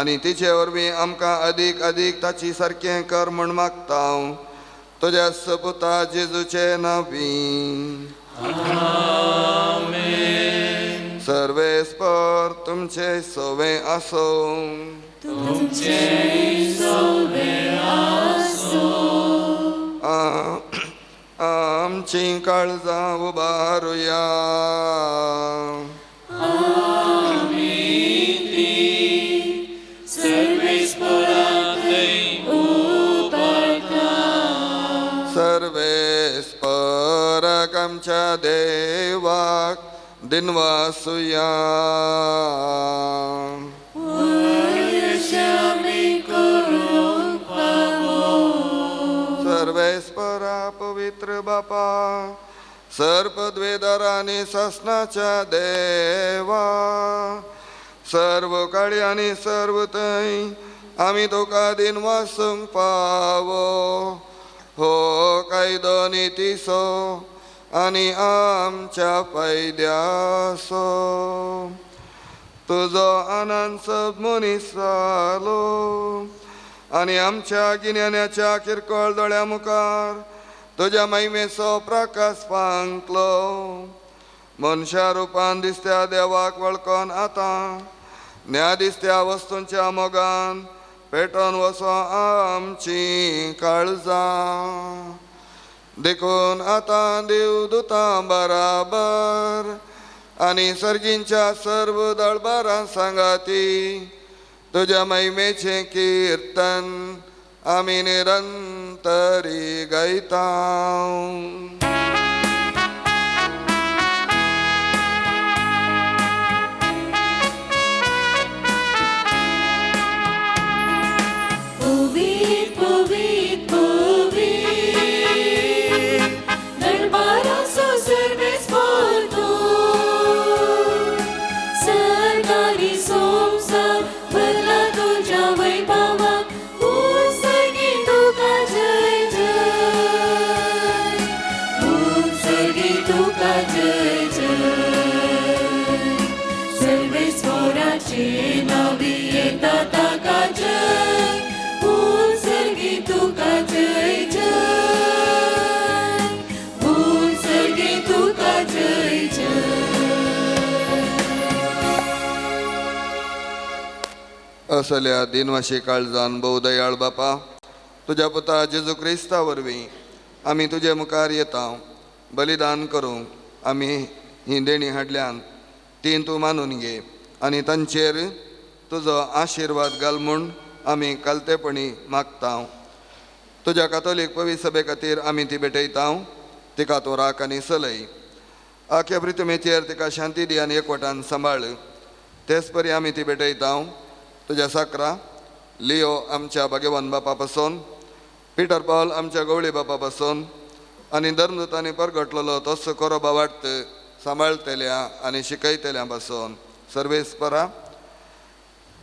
आनी तिचे वरवीं आमकां अदीक अदीक ताची सारकें कर म्हूण मागता तुज्या सपुता जेजूचे नांवी. सर्वेस्पर तुमचे सवे आसो. तुमचे सवे आसो. आमची काळजां उबारुया. आमी ती सर्वेस्पराकय उबारता. सर्वेस्पराक आमच्या देवाक दिनवासुया. सर्वेस्परा पवित्र बापा, सर्पद्वेदार आनी सासनाच्या देवा, सर्व काळी आनी सर्व थंय आमी तुका दिनवासूंक पावो. हो कायदो नितीचो आनी आमच्या फायद्याचो. तुजो आनंद सब मनीस जालो आनी आमच्या गिन्यानाच्या किरकोळ दोळ्या मुखार तुज्या महिमेचो प्रकाश फांकलो. मनशा रुपान दिसत्या देवाक वळखून आतां न्या दिसत्या वस्तूंच्या मोगान पेटोवन वसो आमची काळजां. देखून आतां देवदुतां बराबर आनी सर्गींच्या सर्व दळबारां सांगाती तुज्या महिमेचें किर्तन आमी निरंतरी गायता. पवित पवित पवित दरबाराचो सर्वेस्पर तूं. सरकारी संवसार भरला तुज्या वैभवान. उत्सर्गी तुका जय जय, उत्सर्गी तुका जय जय. सर्वेस्पराचे नांवी येता ताका जय, उत्सर्गी तुका जय जय, उत्सर्गी तुका जय जय. असल्या दिनवाशी काळजान भोव दयाळ बापा, तुज्या पुता जेजू क्रिस्ता वरवीं आमी तुजे मुखार येता बलिदान करूंक. आमी हीं देणीं हाडल्यान तीं तूं मानून घे आनी तांचेर तुजो आशिर्वाद घाल म्हूण आमी कालतेपणी मागता. तुज्या कातोलीक पवित्र सभे खातीर आमी ती भेटयता, तिका तूं राख आनी सलय. आख्या पृथ्वीचेर तिका शांती दी आनी एकवटान सांबाळ. तेच परी आमी ती भेटयता तुज्या साकरा लियो आमच्या भाग्यवान बापा पासून, पिटर पावल आमच्या गवळी बापा पासून आनी धर्मदूतांनी परगटलेलो तोच कोरो बावार्थ सांबाळतल्या आनी शिकयतल्या पासून. सर्वेस्परा,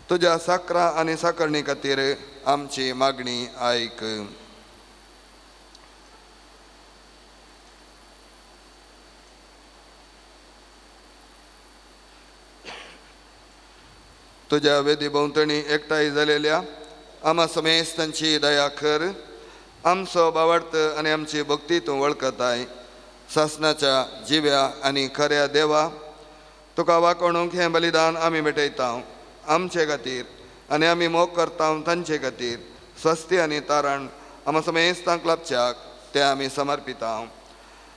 तुज्या साकरा आनी साकरणी खातीर आमची मागणी आयक. तुज्या वेदी भोंवतणी एकठांय जालेल्या आमा समेस्तांची दया कर. आमचो बावार्थ आनी आमची भक्ती तूं वळखताय. सासनाच्या जिव्या आनी खऱ्या देवा, तुका वाकोणूंक हें बलिदान आमी भेटयता आमचे खातीर आनी आमी मोग करता तांचे खातीर. स्वस्ती आनी तारण आमा समेस्तांक लाभच्याक तें आमी समर्पिता.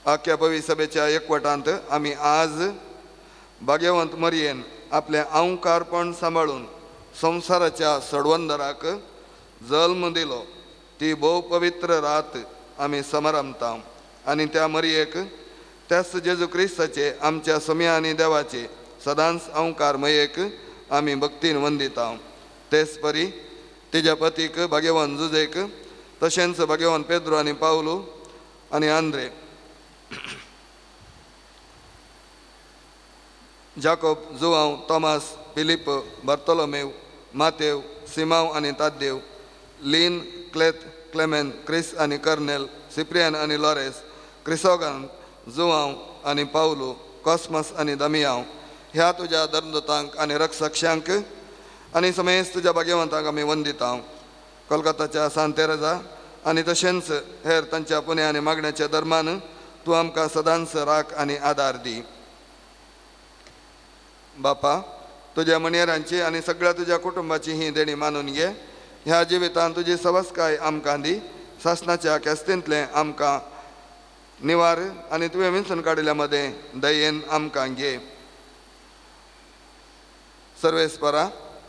आख्या पवित्र सभेच्या एकवटांत आमी आज भाग्यवंत मरयेन आपलें अंकारपण सांबाळून संवसाराच्या सडवंदराक जल्म दिलो ती भोव पवित्र रात आमी समारंभता आनी त्या मरयेक त्याच जेजू क्रिस्ताचे आमच्या सोम्या आनी देवाचे सदांच अंकार मयेक आमी भक्तीन वंदिता. तेच परी तिज्या पतीक भाग्यवान जुजेक, तशेंच भाग्यवान पेद्रो आनी पावलू आनी आंद्रे, जाकोब, जुवांव, तॉमास, फिलीप, बार्तोलोमेव, मातेव, सिमाव आनी ताद्देव, लीन, क्लेत, क्लेमेन, क्रिस आनी कर्नेल, सिप्रियन आनी लॉरेस, क्रिसोगान, जुवांव आनी पावलू, कॉस्मस आनी दमियांव ह्या तुज्या धर्मदूतांक आनी रक्षक्षांक आनी समेस्त तुज्या भाग्यवंतांक आमी वंदिता. कोलकाताच्या सांत तेरेजा आनी तशेंच हेर तांच्या पुण्या आनी मागण्याच्या धर्मान तूं आमकां सदांच राख आनी आदार दी. बापा, तुज्या मणयेरांची आनी सगळ्या तुज्या कुटुंबाची ही देणी मानून घे. ह्या जिवितान तुजी सवस्काय आमकां दी. सासणाच्या केस्तींतलें आमकां निवार आनी तुवें विंचून काडिल्ल्या मदें दयेन आमकां घे. सर्वेस्परा,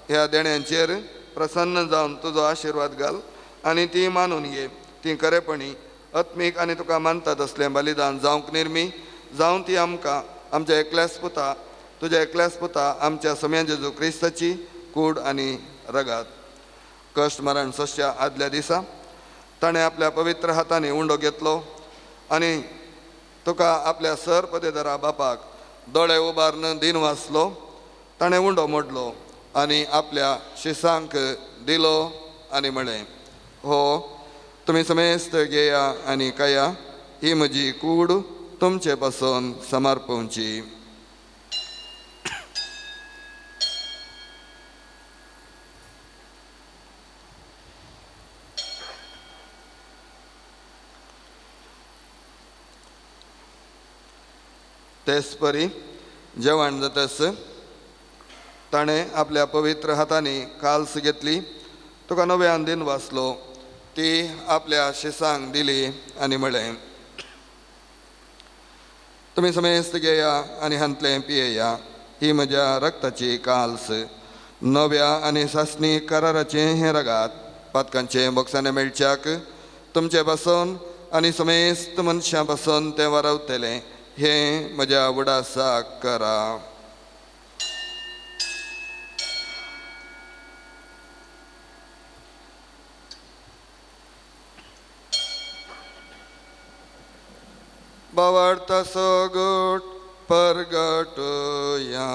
ह्या देण्यांचेर प्रसन्न जावन तुजो आशिर्वाद घाल आनी ती मानून घे. ती खरेपणी आत्मीक आनी तुका मानतात असलें बलिदान जावंक निर्मी जावन ती आमकां आमच्या एकल्याच पुता, तुज्या एकल्याच पुता आमच्या सोम्या जेजू क्रिस्ताची कूड आनी रगात. कश्ट मरण सोंसच्या आदल्या दिसा ताणें आपल्या पवित्र हातांनी उंडो घेतलो आनी तुका आपल्या सर पदेदारा बापाक दोळे उबारून दिन वाचलो. ताणें उंडो मोडलो आनी आपल्या शिसांक दिलो आनी म्हळें, हो तुमी समेस्त घेया आनी खाया, ही म्हजी कूड तुमचे पासून समर्पवची. तेच परी जेवण जातस ताणें आपल्या पवित्र हातांनी काल्स घेतली, तुका नव्यान दिन वाचलो, ती आपल्या शिसांक दिली आनी म्हळें, तुमी समेस्त घेया आनी हांतलें पियेया, ही म्हज्या रक्ताची काल्स, नव्या आनी सासणी कराराचें हें रगात पातकांचें बोक्साने मेळच्याक तुमचे पासून आनी समेस्त मनशां पासून तें वारवतलें, हें म्हज्या उडासाक करा. बावार्थ सगट परगटया.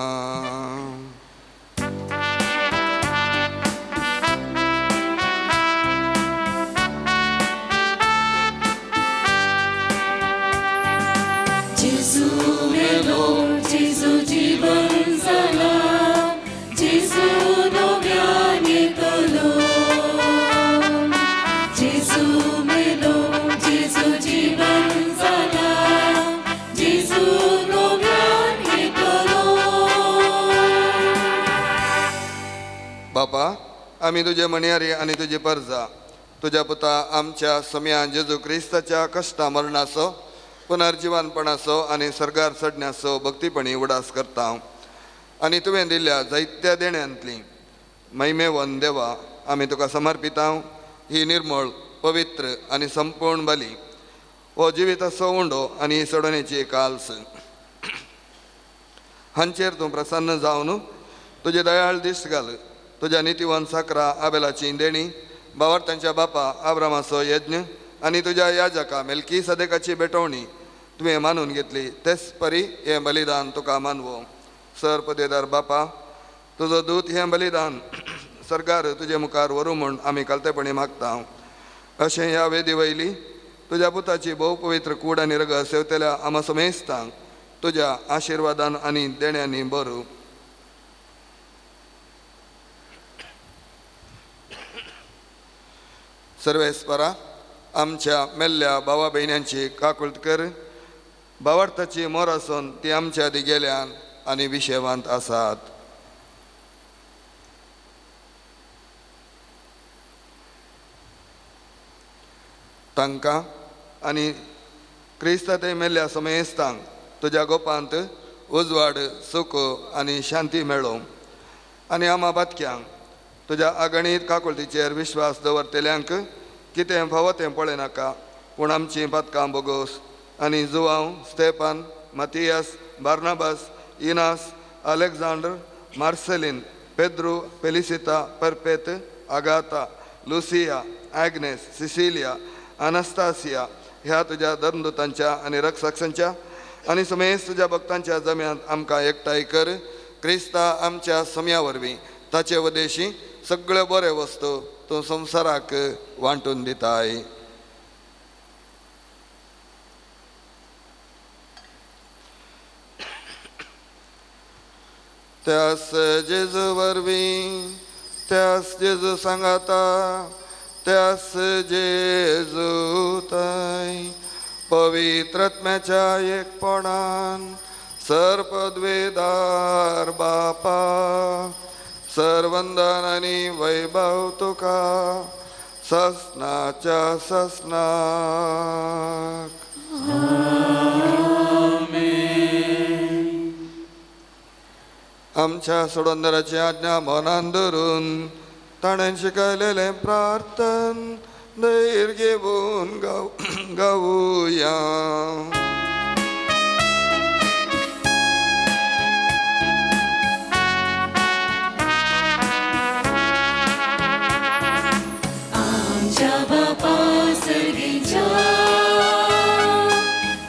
जेजू मेलो, जेजू जीवन जाला, जेजू नव्यान येतलो. जेजू मेलो, जेजू जीवन जाला, जेजू नव्यान येतलो. बापा, आमी तुजे म्हणयारी आनी तुजी परजा तुज्या पुता आमच्या सम्या जेजू क्रिस्ताच्या कश्टा मरणाचो पुनर्जिवानपणाचो आनी सर्गार चडण्याचो भक्तीपणी उडास करता आनी तुवें दिल्ल्या जायत्या देण्यांतली महिमेवन देवा आमी तुका समर्पिता ही निर्मळ पवित्र आनी संपूर्ण बली हो जिविताचो उंडो आनी सोडोवणेची काल्स हांचेर तूं प्रसन्न जावन तुजे दयाळ दीस घाल तुज्या नितीवन साकरा आबेलाची देणी बावार्थांच्या बापा आब्रामाचो यज्ञ आनी तुज्या याजका मेलकी सदेकाची भेटवणी तुवें मानून घेतली तेच परी हें बलिदान तुका मानवो. सर पदेदार बापा तुजो दूत हें बलिदान सरकार तुजे मुखार व्हरूं म्हूण आमी कालतेपणी मागता. अशें ह्या वेदी वयली तुज्या पुताची भोव पवित्र कूड आनी रगत सेवतल्या आमा समेस्तांक तुज्या आशिर्वादान आनी देण्यांनी बरू. सर्वेस्परा आमच्या मेल्ल्या भावा भयण्यांची काकुळट कर भावार्थाची मोर आसून ती आमच्या आदी गेल्यान आनी विशेवांत आसात. तांकां आनी क्रिस्ता ते मेल्ल्या समेस्तांक तुज्या गोपांत उजवाड सुख आनी शांती मेळो आनी आमा बातक्यांक तुज्या अगणीत काकुळटीचेर विश्वास दवरतल्यांक कितें फावो तें पळयनाका पूण आमचीं पातकां बोगोस आनी Joao Stepan Matias Barnabas Inas Alexander Marcelin Pedro Felicita Perpet Agatha Lucia Agnes Cecilia Anastasia ह्या तुज्या धर्मदूतांच्या आनी रक्षांच्या आनी समेस्त तुज्या भक्तांच्या जम्यांत आमकां एकठांय कर. क्रिस्ता आमच्या सम्या वरवीं ताचे वदेशी सगळे बरे वस्तू तूं संवसाराक वांटून दिताय. त्यास जेजू वरवीं त्यास जेजू सांगाता त्यास जेजू ताय पवित्रत्म्याच्या एकपणान सर्पद्वेदार बापा सर्वंदन आनी वैभव तुका ससनाच्या ससनाक. आमच्या सोडंदराची आज्ञा मनान धरून ताणें शिकयलेलें प्रार्थन धैर्य घेवन गावया. आमच्या बापा सर्गीच्या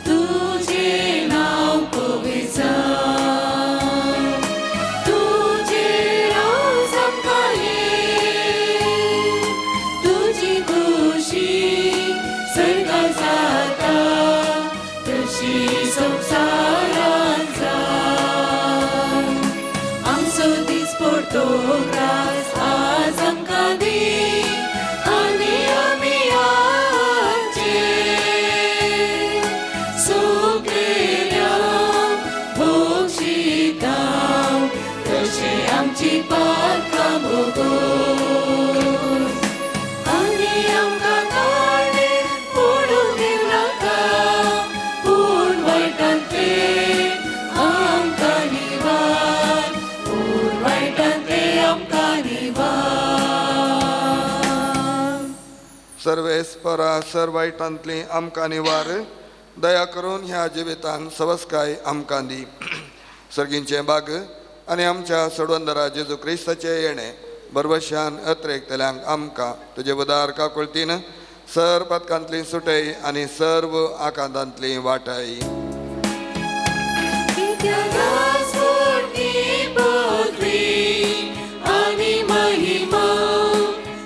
तुझे नाव पवित्र तुझे राज आमकां ये तुजी खुशी सर्गां जाता तशी संवसारांत जावं. आमचो दीस पडतो ग्रास आज आमकां दी आनी आमी आमचे सुकलेल्यांक भोगशिता तशें आमची पातकां भोगोस आनी आमकां ताणें पडूं दिवं नाका पूण वायटांतले आमकां निवार पूण वायटांतले आमकां निवार. सर्वेस्परा सर वायटांतली आमकां निवार दया करून ह्या जिवितान सवस्काय आमकां दी. सर्गींचें बाग आनी आमच्या सोडवंदरा जेजू क्रिस्ताचें येणें बरवशान अत्रेकतल्यांक आमकां तुजे उदार काकुळतीन सर पातकांतली सुटय आनी सर्व आकांतांतली वाटाय. पदवी आनी महिमा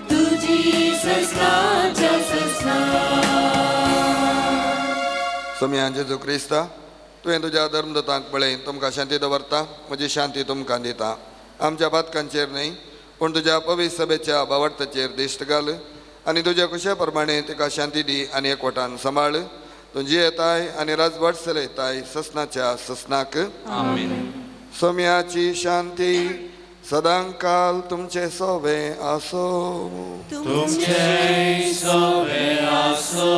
तुजी ससनाच्या ससना. सोम्या जेजू क्रिस्ता तुवें तुज्या धर्मदूतांक पळय तुमकां शांती दवरता म्हजी शांती तुमकां दिता. आमच्या पातकांचेर न्हय पूण तुज्या पवित्र सभेच्या भावार्थाचेर दिश्ट घाल आनी तुज्या कुशे प्रमाणे तिका शांती दी आनी एकवटान सांबाळ. तूं जियेताय आनी राजवट चलयताय ससनाच्या ससनाक. आमेन. सोम्याची शांती सदांकाल तुमचे सोवे आसो. तुमचे सोवे आसो.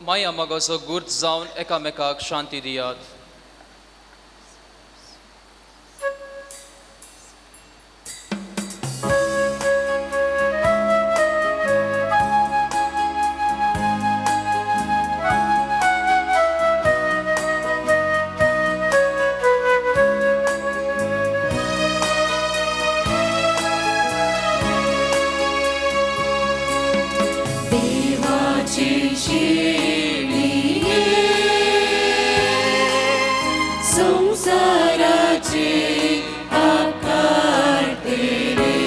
माया मोगाचो गुर्त जावन एकामेकाक शांती दियात. देवाची शेळये संसाराचे पाप काडतेले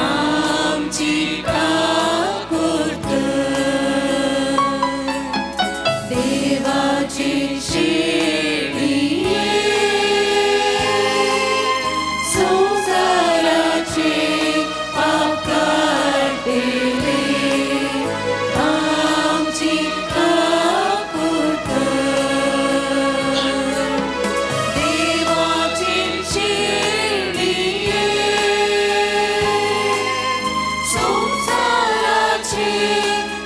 आमची काकूट. देवाची शेळये संसाराचे पाप काडतेले आमची काकूट. देवाची शेळये संसाराचे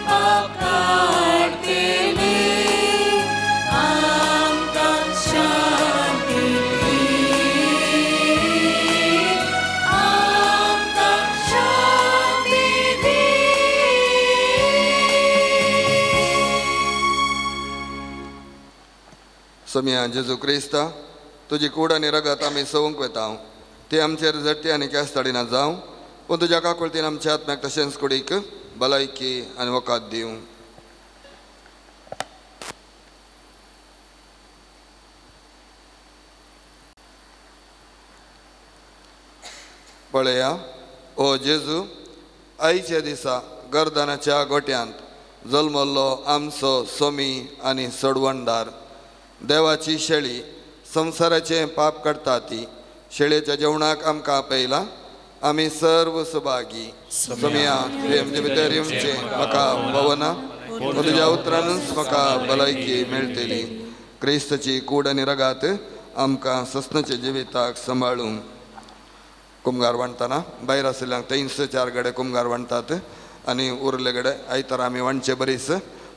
पाप काडतेले आमकां शांती दी, आमकां शांती दी. सोम्या जेजू क्रिस्ता, तुजी कूड आनी रगत आमी सवंक वेता, ती आमचेर झडटी आनी केस्ताडिना जावं, पूण तुज्या काकुळतीन आमच्या आत्म्याक तशेंच कुडीक भलायकी आनी वखद दिवं. पळया ओ जेजू, आयच्या दिसा गर्दनाच्या गोट्यांत जल्मल्लो आमचो सोमी आनी सोडवणदार, देवाची शेळी संवसाराचें पाप काडटा ती शेळयेच्या जेवणाक आमकां आपयला. आमी सर्व सुभागी. सोमया, तुवें आमचे भितर येवचें म्हाका भवना, पूण तुज्या उतरानूच म्हाका भलायकी मेळटली. क्रिस्तची कूड आनी रगात आमकां सस्नाच्या जिविताक सांबाळूंक. कुमगार वांटतना भायर आशिल्ल्यांक थंयच 4 गडे कुमगार वांटतात आनी उरले गडे आयतारा आमी वांटचे बरीच.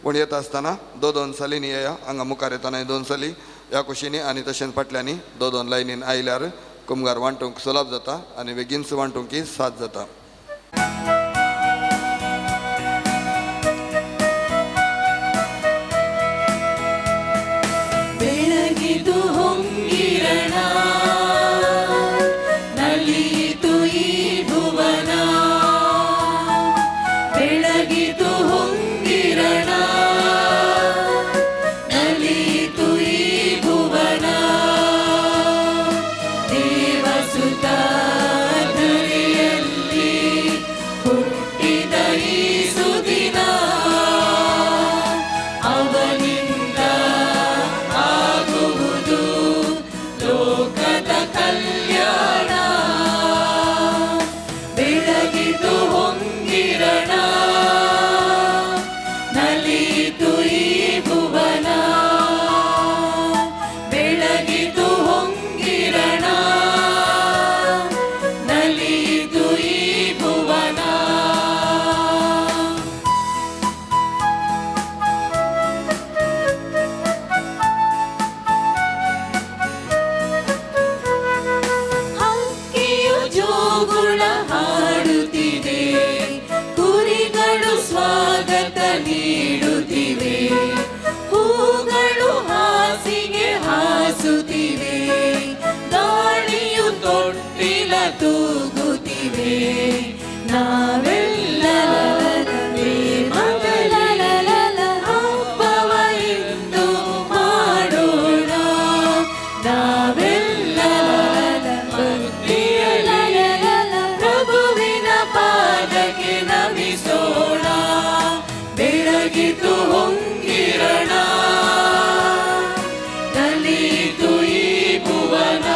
पूण येता आसतना 2-2 सालींनी येया. हांगा मुखार येतना 2 साली ह्या कुशींनी आनी तशेंच फाटल्यांनी 2-2 लायनीन आयल्यार कुमगार वांटूंक सुलभ जाता आनी बेगीनच वांटूंक साथ जाता. ಬೆಳಗಿತು ಹೊಂಗಿರಣ ನಲಿಯಿತು ಈ ಭುವನ. ಬೆಳಗಿತು ಹೊಂಗಿರಣ ನಲಿಯಿತು ಈ ಭುವನ. ದೇವಸುತ ಧರೆಯಲ್ಲಿ ಹುಟ್ಟಿದ ಈ ಸುದಿನ, ಅವನಿಂದ ಆಗುವುದು ಲೋಕದ ಕಲ್ಯಾಣ. ಬೆಳಗಿತು ಹೊಂಗಿರಣ ನಲಿಯಿತು ಈ ಭುವನ. ಬೆಳಗಿತು ಹೊಂಗಿರಣ ನಲಿಯಿತು ಈ ಭುವನ. ಹಕ್ಕಿಯು ಜೋಗುಳ ಹಾಡುತ್ತಿದೆ, ಕುರಿಗಳು ಸ್ವಾಗತ ನೀಡುತ್ತಿವೆ, ಹೂಗಳು ಹಾಸಿಗೆ ಹಾಸುತ್ತಿವೆ, ಗಾಳಿಯು ತೊಟ್ಟಿಲ ತೂಗುತ್ತಿವೆ. ನಾವೆಲ್ಲ ಪ್ರೇಮದಲ್ಲಿ ಹಬ್ಬವ ಇಂದು ಮಾಡೋಣ. ನಾವೆಲ್ಲ ಭಕ್ತಿಯಲ್ಲಿ ಪ್ರಭುವಿನ ಪಾದಕ್ಕೆ ನಮಿಸೋಣ. ಬೆಳಗಿತು ಹೊಂಗಿರಣ ನಲಿಯಿತು ಈ ಭುವನ.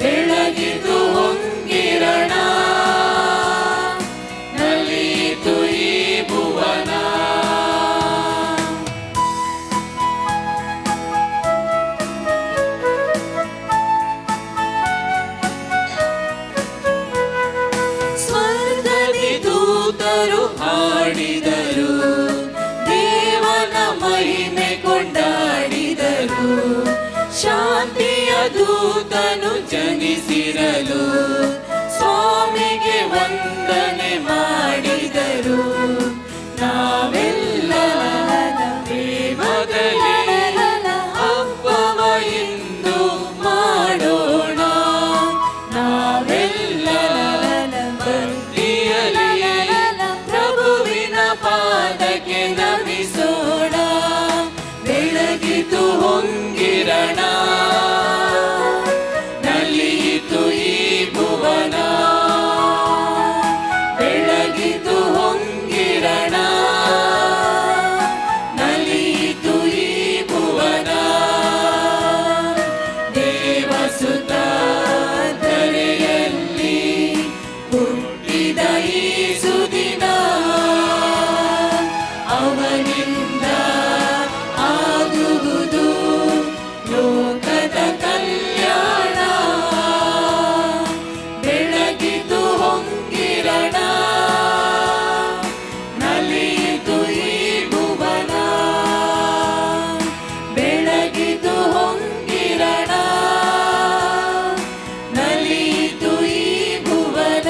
ಬೆಳಗಿತು ಹೊಂಗಿರಣ. ದೇವದೂತನು ಜನಿಸಿರಲು ಸ್ವಾಮಿಗೆ ವಂದನೆ ಮಾಡಿದರು. ನಾವೆಲ್ಲ ಪ್ರೇಮದಲ್ಲಿ ಹಬ್ಬವ ಇಂದು ಮಾಡೋಣ, ನಾವೆಲ್ಲ ಭಕ್ತಿಯಲ್ಲಿ ಪ್ರಭುವಿನ ಪಾದಕ್ಕೆ ನಮಿಸೋಣ. ಬೆಳಗಿತು ಹೊಂಗಿರಣ, ನಲಿಯಿತು ಈ ಭುವನ, ಬೆಳಗಿತು ಹೊಂಗಿರಣ, ನಲಿಯಿತು ಈ ಭುವನ. ದೇವಸುತ ಧರೆಯಲ್ಲಿ ಹುಟ್ಟಿದ ಈ ಸುದಿನ, ಅವನಿಂದ ಆಗುವುದು ಲೋಕದ ಕಲ್ಯಾಣ. ಬೆಳಗಿತು ಹೊಂಗಿರಣ, ನಲಿಯಿತು ಈ ಭುವನ, ಬೆಳಗಿತು ಹೊಂಗಿರಣ, ನಲಿಯಿತು ಈ ಭುವನ.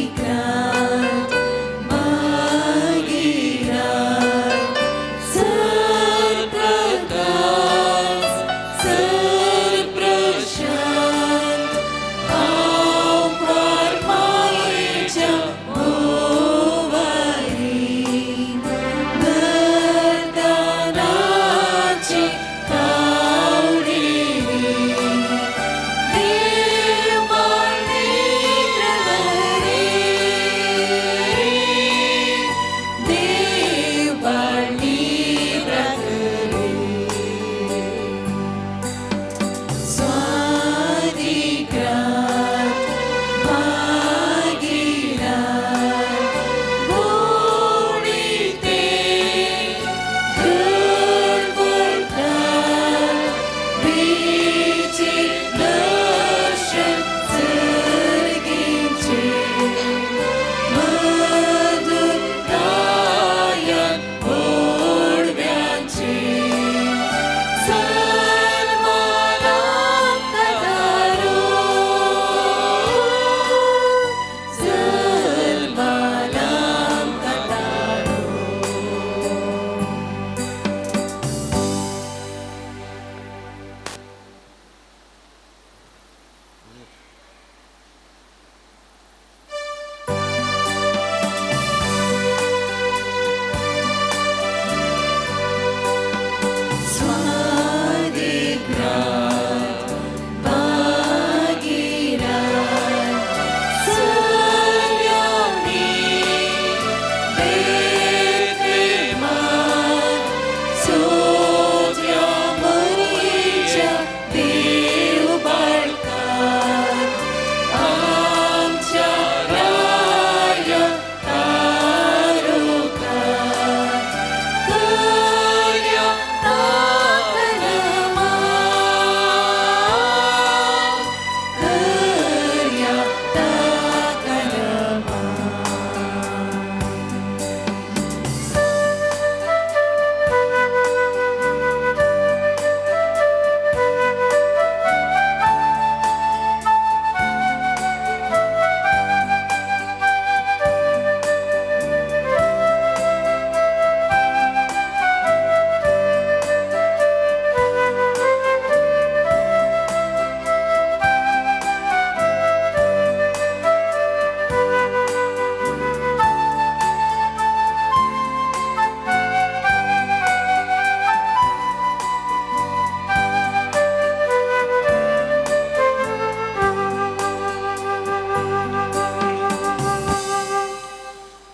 ಸ್ವಾಧಿಕಾರ ಭಾಗೀರ ಸರ್ಪ್ರಕಾಶ ಸರ್ಪ್ರಶಾಂತ ಆಂಬರ್ ಭೋವರಿ ಗರ್ದನಾಚಿ ಕಾವಡೇರಿ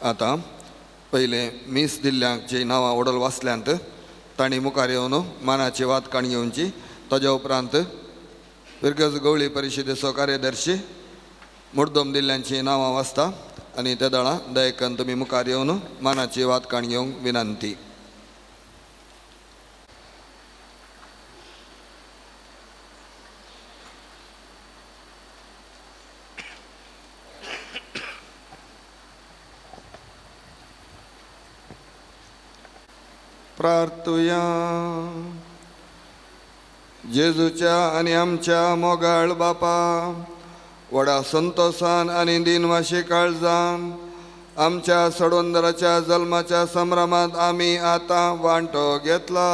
आतां पयलें मीस दिल्ल्यांची नांवां ओडल वाचल्यांत तांणी मुखार येवन मानाची वात काण घेवची. ताज्या उपरांत फिरगज गवळी परिशदेचो कार्यदर्शी मुर्दम दिल्ल्यांची नांवां वाचता आनी ते दळां दयकन तुमी मुखार येवन मानाची वात काण घेवंक विनंती. प्रार्थुया. जेजूच्या आनी आमच्या मोगाळ बापा, व्हडा संतोसान आनी दिनवाशी काळजान आमच्या सडोंदराच्या जल्माच्या संभ्रमांत आमी आतां वांटो घेतला.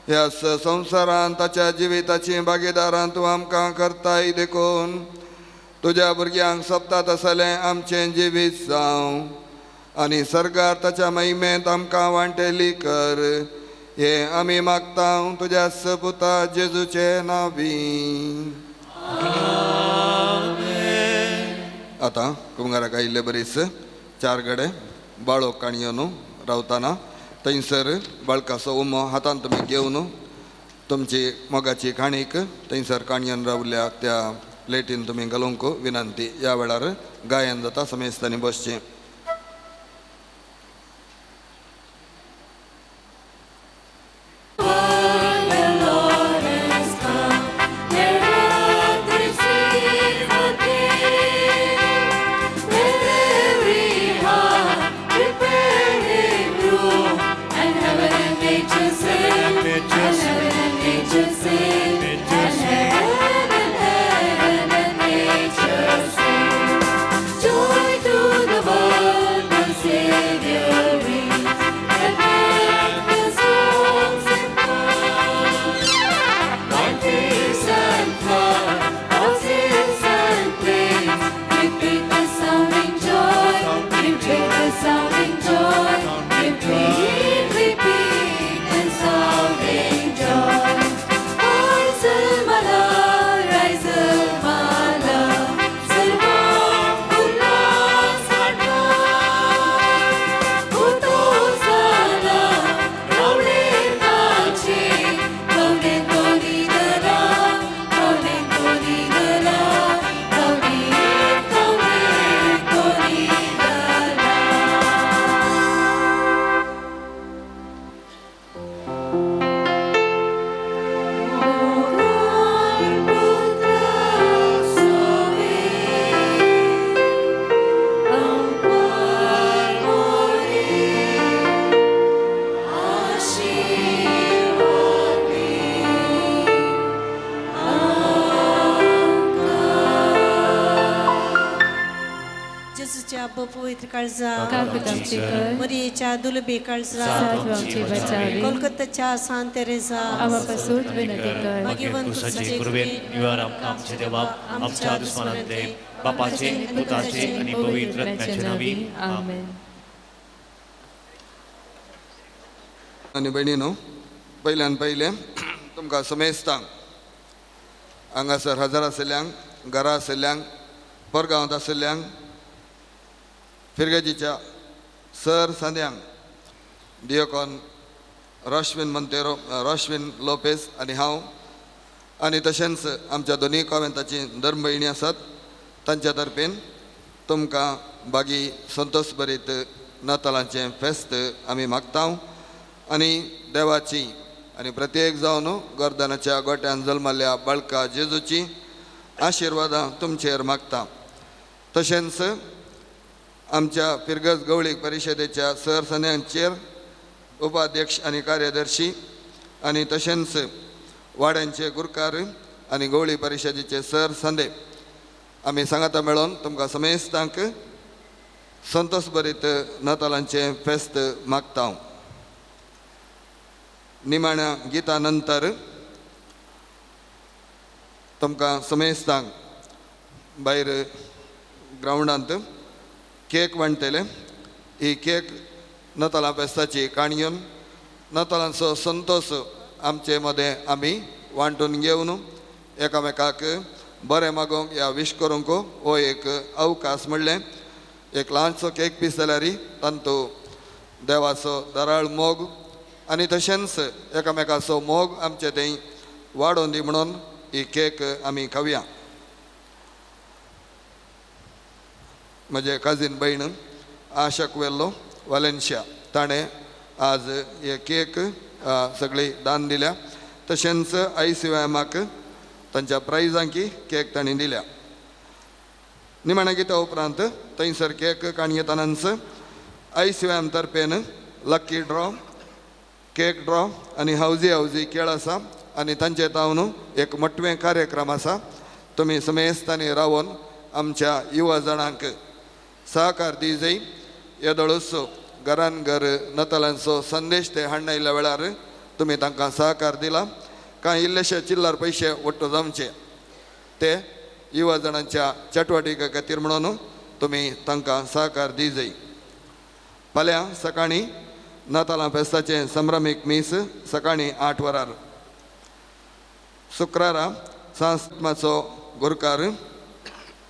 ह्या संवसारांत ताच्या जिविताची भागीदारां तूं आमकां करताय देखून तुज्या भुरग्यांक सोबता तसलें आमचें जिवीत जावं आनी सर्गार ताच्या महिमेंत आमकां वांटेली कर, हे आमी मागता तुज्या सपुता जेजूचे नांवी. आतां कुंगाराक आयिल्ले बरीच चार गडे बाळो काणयो न्हू रावतना थंयसर बाळकाचो उमो हातान तुमी घेवन तुमची मोगाची काणीक थंयसर काणयेन रावल्या त्या प्लेटीन तुमी घालूंक विनंती. ह्या वेळार गायन जाता, समेस्तांनी बसचें. Joy to the world, the Savior reigns. पवित्र काळजा काकुतांची कर मरियेच्या दुलबे काळजा साधू आमची बचावी कोलकाताच्या सांत तेरेसा आमापासून विनंती कर भाग्यवंत तुझे कृपेन निवार आमच्या देवा आमच्या दुस्मनांतले बापाचे पुताचे आणि पवित्र आत्म्याचे नावी आमेन. आनी भयणीनो, पयल्यान पयलें तुमकां समेस्तांक हांगासर हजर आशिल्ल्यांक, घरा आशिल्ल्यांक, परगांवांत आशिल्ल्यांक, फिरगजीच्या सर सांद्यांक दियोकॉन रोशविन मंतेरो, रोशविन लोपेस आनी हांव आनी तशेंच आमच्या दोनूय कॉवेंताची धर्म भयणी आसात तांच्या तर्फेन तुमकां बागी संतोष भरीत नातालांचें फेस्त आमी मागता आनी देवाची आनी प्रत्येक जावन गर्दनाच्या गोट्यान जल्मल्ल्या बाळका जेजूची आशिर्वादां तुमचेर मागता. तशेंच आमच्या फिरगज गवळीक परिशदेच्या सरसन्यांचेर उपाध्यक्ष आनी कार्यदर्शी आनी तशेंच वाड्यांचे गुरकार आनी गवळी परिशदेचे सर संदे आमी सांगाता मेळोवन तुमकां समेस्तांक संतोष भरीत नातालांचें फेस्त मागता. निमाण्या गिता नंतर तुमकां समेस्तांक भायर ग्रावंडांत केक वांट्टले. ही केक नातालां फेस्ताची काणयेन नातालांचो संतोष आमचे मदें आमी वांटून घेवन एकामेकाक बरें मागोवंक या विश करूंक हो एक अवकाश म्हणलें. एक ल्हानसो केक पीस जाल्यार तांतू देवाचो दराळ मोग आनी तशेंच एकामेकाचो मोग आमचे थंय वाडोवन दी म्हणून ही केक आमी खावया. म्हजे काजीन भयण आशा कुवेल्लो वालेन्शिया ताणें आज हे केक सगळी दान दिल्या. तशेंच I C एमाक तांच्या प्रायजांकी केक तांणी दिल्या. निमाण्या गिता उपरांत थंयसर केक काणयेतानाच I C M तर्फेन lucky draw, cake draw आनी हावजी हावजी खेळ आसा आनी तांचे तावन एक मोटवें कार्यक्रम आसा. तुमी समेस्तांनी रावन आमच्या युवा जाणांक सहकार दी जाय. येदोळसो घरान घर नतालांचो संदेश ते हाडून आयिल्ल्या वेळार तुमी तांकां सहकार दिला. कांय इल्लेशे चिल्लर पयशे वट्टू जावचे ते युवा जाणांच्या चटवटिके खातीर म्हणून तुमी तांकां सहकार दी जाय. फाल्यां सकाळीं नातालां फेस्ताचें संभ्रमीक मीस सकाळीं 8 वरार. शुक्रारा सांस्माचो गुरकार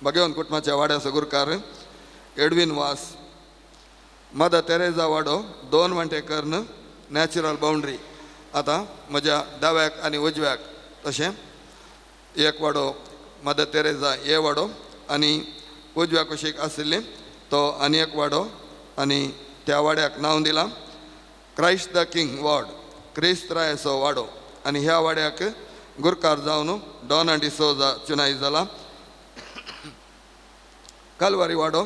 भगवंत कुटुंबाच्या वाड्याचो गुरकार एडवीन वास, मदर तेरेजा वाडो 2 वांटे कर्ण नॅचरल बाउंड्री. आतां म्हज्या दाव्याक आनी उजव्याक तशें एक वाडो मदर तेरेजा हे वाडो आनी उजव्या कुशीक आशिल्ले तो आनी एक वाडो आनी त्या वाड्याक नांव दिलां क्रायस्ट the king ward, क्रिस्त रायाचो वाडो. आनी ह्या वाड्याक गुरकार जावन डॉना डिसोजा चुनाय जाला. कालवारी वाडो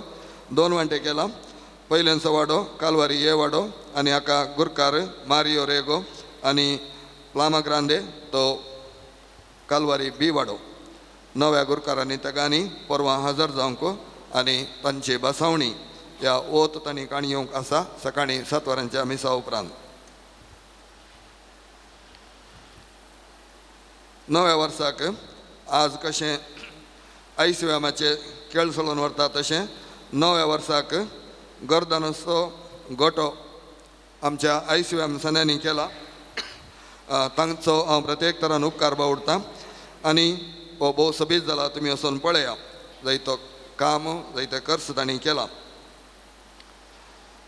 2 वांटे केला. पयल्यांचो वाडो कालवारी हे वाडो आनी हाका गुरकार मारियो रेगो आनी प्लामा ग्रांदे तो कालवारी बी वाडो. नव्या गुरकारांनी तेगांनी परवां हजर जावंक आनी तांची बसावणी ह्या ओत तांणी काणी येवंक आसा सकाळीं 7 वरांच्या मिसा उपरांत. नव्या वर्साक आज कशें आयसीएमाचे खेळ सोडून व्हरता तशें नव्या वर्साक गर्दनाचो गोटो आमच्या आयसीएम सन्यांनी केला. तांचो हांव प्रत्येक तरान उपकार बावडटा आनी हो भोव सोबीत जाला. तुमी वचून पळया जायतो काम जायते खर्च तांणी केला.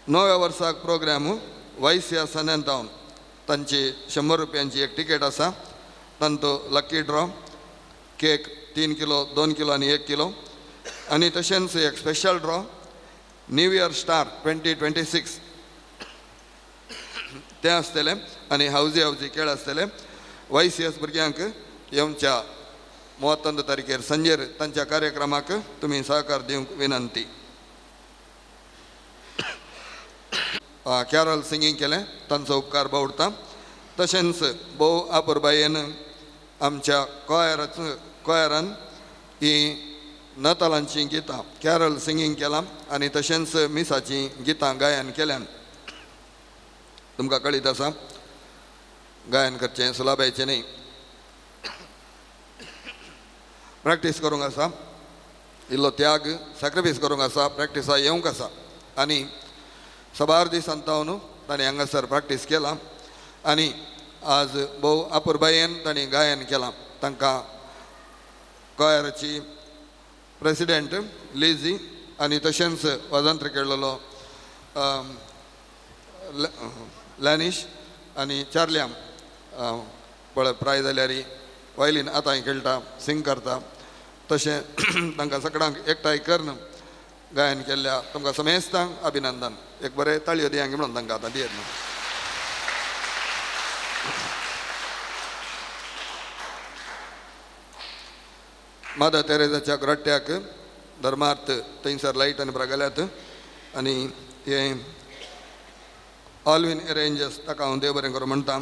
नव्या वर्साक प्रोग्राम वायसिया सन्यान तावन तांची 100 रुपयांची एक टिकेट आसा. तांचो lucky draw cake 3 kilo, 2 kilo आनी 1 किलो आनी तशेंच एक special draw new year star 2026 तें आसतलें आनी हावजी हावजी खेळ आसतले. वाय सी एस भुरग्यांक येवच्या 31 तारखेर सांजेर तांच्या कार्यक्रमाक तुमी सहकार दिवंक विनंती. कॅरल सिंगींग केलें तांचो उपकार बावडटा. तशेंच भोव आपुरबायेन आमच्या कॉयरान ही नातालांचीं गितां कॅरल सिंगींग केलां आनी तशेंच मिसाचीं गितां गायन केल्यान. तुमकां कळीत आसा गायन करचें सुलाबायचें न्ही, प्रॅक्टीस करूंक आसा, इल्लो त्याग सॅक्रिफायस करूंक आसा, प्रॅक्टिसा येवंक आसा आनी सबार दीस अंतावन ताणें हांगासर प्रॅक्टीस केला आनी आज भोव आपुरबायेन तांणी गायन केलां. तांकां कॉयराची प्रेसिडेंट लिझी आनी तशेंच वाजंत्र खेळलेलो लॅनिश आनी चार्लियाम पळय प्राय जाल्यार वायलीन आतांय खेळटा, सिंग करता. तशें तांकां सगळ्यांक एकठांय करून गायन केल्ल्या तुमकां समेस्तांक अभिनंदन. एक बरें ताळयो दियांक म्हणून तांकां आतां दियत न्हू. मादर तेरेजाच्या ग्रट्ट्याक धर्मार्थ थंयसर लायट आनी प्रगल्यात आनी हें ऑलविन एरेंजर्स ताका हांव देव बरें करूं म्हणटा.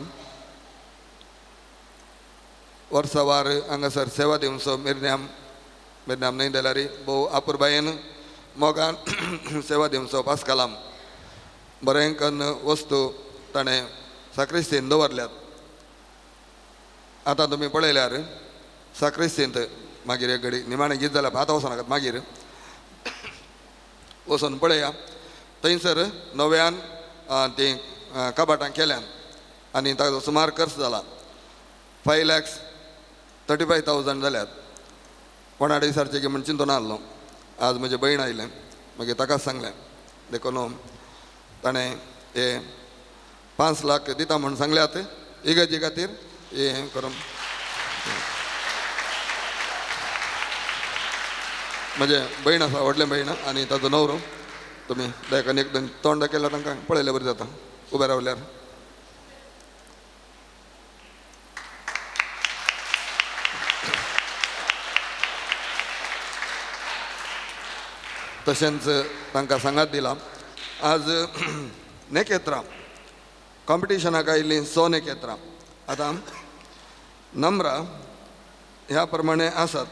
वर्सावार हांगासर सेवा दिवचो मिरन्याम मिरन्याम न्हय जाल्यार भोव आपुरबायेन मोगान सेवा दिवचो पास्कालाम बरें कन्न वस्तू ताणें साक्रिस्तीन दवरल्यात. आतां तुमी पळयल्यार साक्रिस्तींत मागीर एक घडी निमाणें गीत जाल्यार आतां वचनाकात, मागीर वचून पळया थंयसर नव्यान तीं कपाटां केल्यान आनी ताजो सुमार खर्च जाला 5,35,000 जाल्यात. कोणा दिसारचें की म्हण चिंतून आहलो. आज म्हजें भयण आयलें मागीर ताकाच सांगलें. देखून ताणें हे 5 लाख दिता म्हूण सांगल्यात इगर्जे खातीर हें करून. म्हजें भयण आसा, व्हडलें भयण आनी ताजो न्हवरो. तुमी दयाकान एक दोन तोंड दाखयल्यार तांकां पळयल्यार बरें जाता उबें रावल्यार. तशेंच तांकां सांगात दिला. आज नेकेत्रां कॉम्पिटिशनाक आयिल्लीं 100 नेकेत्रां आतां नंबरां ह्या प्रमाणे आसात.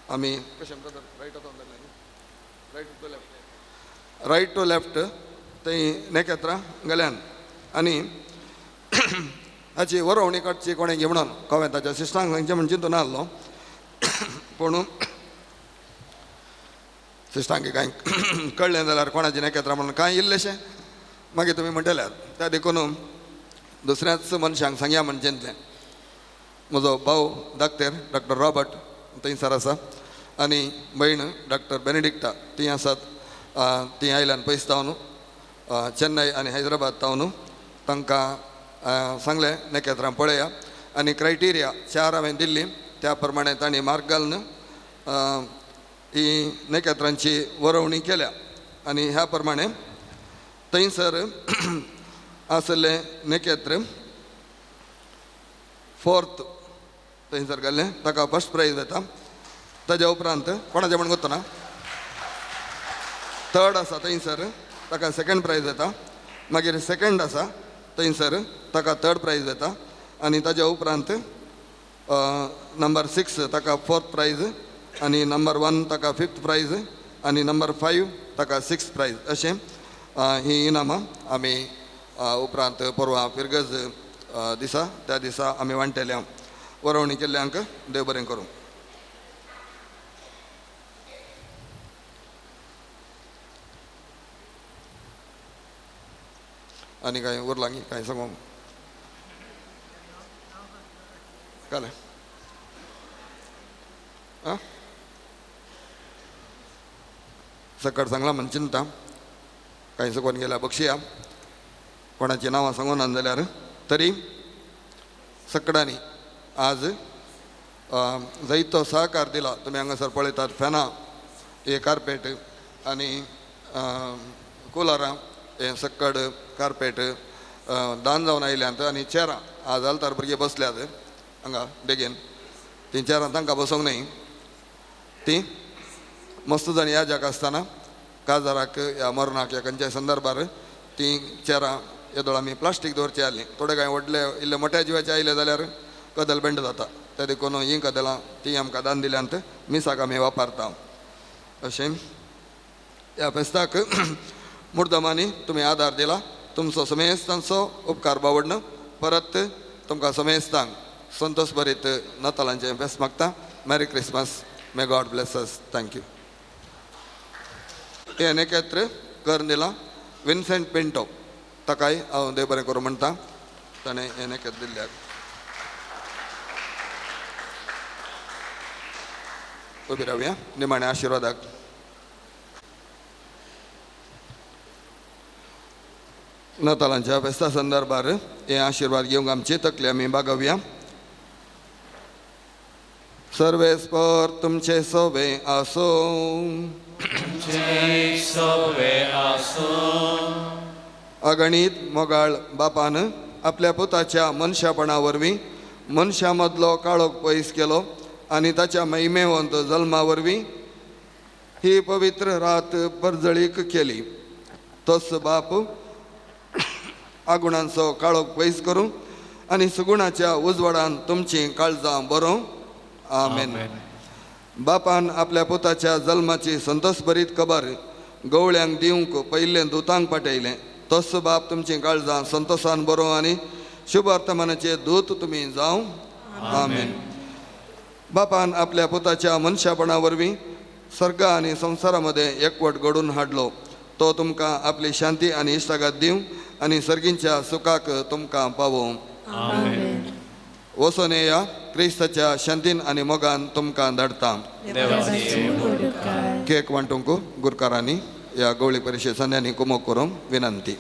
आमी कशें brother right to left, right to left थंय नेकेत्रां गेल्यान आनी हाची वरोवणी काडची कोणें घे म्हणून कोवेंताच्या सिस्टरांक सांगचें म्हण चिंतून आहलो, पूण सिस्टरांक कांय कळ्ळें जाल्यार कोणाचें नेकेत्रां म्हणून कांय इल्लेशें मागीर तुमी म्हणटल्यात. त्या देखून दुसऱ्याच मनशांक सांगया म्हण चिंतलें. म्हजो भाव डाक्टर डॉक्टर रॉबर्ट थंयसर आसा आनी भयण डॉक्टर बेनेडिक्टा ती आसात. ती आयल्यान पयस तावन चेन्नय आनी हैदराबाद तावन. तांकां सांगलें नेकेत्रां पळया आनी क्रायटेरिया 4 हांवें दिल्ली त्या प्रमाणे तांणी मार्क घालून ही नेकेत्रांची वरोवणी केल्या. आनी ह्या प्रमाणे थंयसर आसलें नेकेत्र 4th थंयसर घाल्लें, ताका फर्स्ट प्रायज येता. ताज्या उपरांत कोणाचें म्हण गोत्तो ना, 3rd आसा थंयसर ताका सेकंड प्रायज येता. मागीर 2nd आसा थंयसर ताका 3rd प्रायज येता. आनी ताज्या उपरांत नंबर 6 ताका 4th प्रायज आनी नंबर 1 ताका 5th प्रायज आनी नंबर 5 ताका 6th प्रायज. अशें ही इनामां आमी उपरांत परवां फिरगज दिसा त्या दिसा आमी वांट्याल्या. वरोवणी केल्ल्यांक देव बरें करूं. आनी कांय उरलां कांय सांगू कालें आं सकट सांगलां म्हण चिंता कांय चुकोन गेल्या बक्षिया कोणाचीं नांवां सांगूं ना जाल्यार तरी सकडांनी आज जायतो सहकार दिला. तुमी हांगासर पळयतात फॅनां, हे कार्पेट आनी कुलरां, हे सक्कड कार्पेट दान जावन आयल्यांत आनी चेरां आज आलतार भुरगे बसल्यात हांगा बेगीन तीं चेरां तांकां बसोंक न्हय, तीं मस्त जाण ह्या जाका आसतना काजाराक ह्या मरणाक ह्या खंयच्याय संदर्भार तीं चेरां येदोळ आमी प्लास्टीक दवरची आहलीं. थोडे कांय व्हडले इल्ले मोट्या जिवाचे आयले जाल्यार कदल बेंड जाता, ते देखून हीं कदलां तीं आमकां दान दिल्यांत मिसाक आमी वापरता. अशें ह्या फेस्ताक मुर्दमांनी तुमी आदार दिला, तुमचो समेस्तांचो उपकार बावडन परत तुमकां समेस्तांक संतोष भरीत नातालांचें फेस्त मागता. Merry Christmas, may God bless us. Thank you. हें नेकेत्र करून दिलां विन्सेंट पिंटो, ताकाय हांव देव बरें करूं म्हणटा, ताणें हें नेकेत्र दिल्ल्याक. उबी रावया निमाण्या आशिर्वादाक. नातालांच्या फेस्ता संदर्भार हे आशिर्वाद घेवंक आमची तकली आमी बागोवया. सर्वेस्पर तुमचे सोबे आसूं, अगणीत मोगाळ बापान आपल्या पुताच्या मनशापणा वरवीं मनशां मदलो काळोख पयस केलो आनी ताच्या महिमेवंत जल्मा वरवीं ही पवित्र रात परजळीक केली. तोच बाप आगुणांचो काळोख पयस करूं आनी सुगुणाच्या उजवाडान तुमचीं काळजां बरोवं. आमेन. बापान आपल्या पुताच्या जल्माची संतोषभरीत खबर गवळ्यांक दिवंक पयिल्लें दुतांक पाठयलें. तोच बाप तुमचीं काळजां संतोषान बरोवं आनी शुभ वर्तमानाचे दूत तुमी जावं. आमेन. बापान आपल्या पुताच्या मनशापणा वरवीं सर्ग आनी संवसारा मदें एकवट घडोवन हाडलो. तो तुमकां आपली शांती आनी इश्टागत दिवं आनी सर्गींच्या सुखाक तुमकां पावोवं. वचोन येया, क्रिस्ताच्या शांतीन आनी मोगान तुमकां धाडटा. केक वांटूंक गुरकारांनी ह्या गवळी परिशद संद्यांनी कुमोक करूंक विनंती.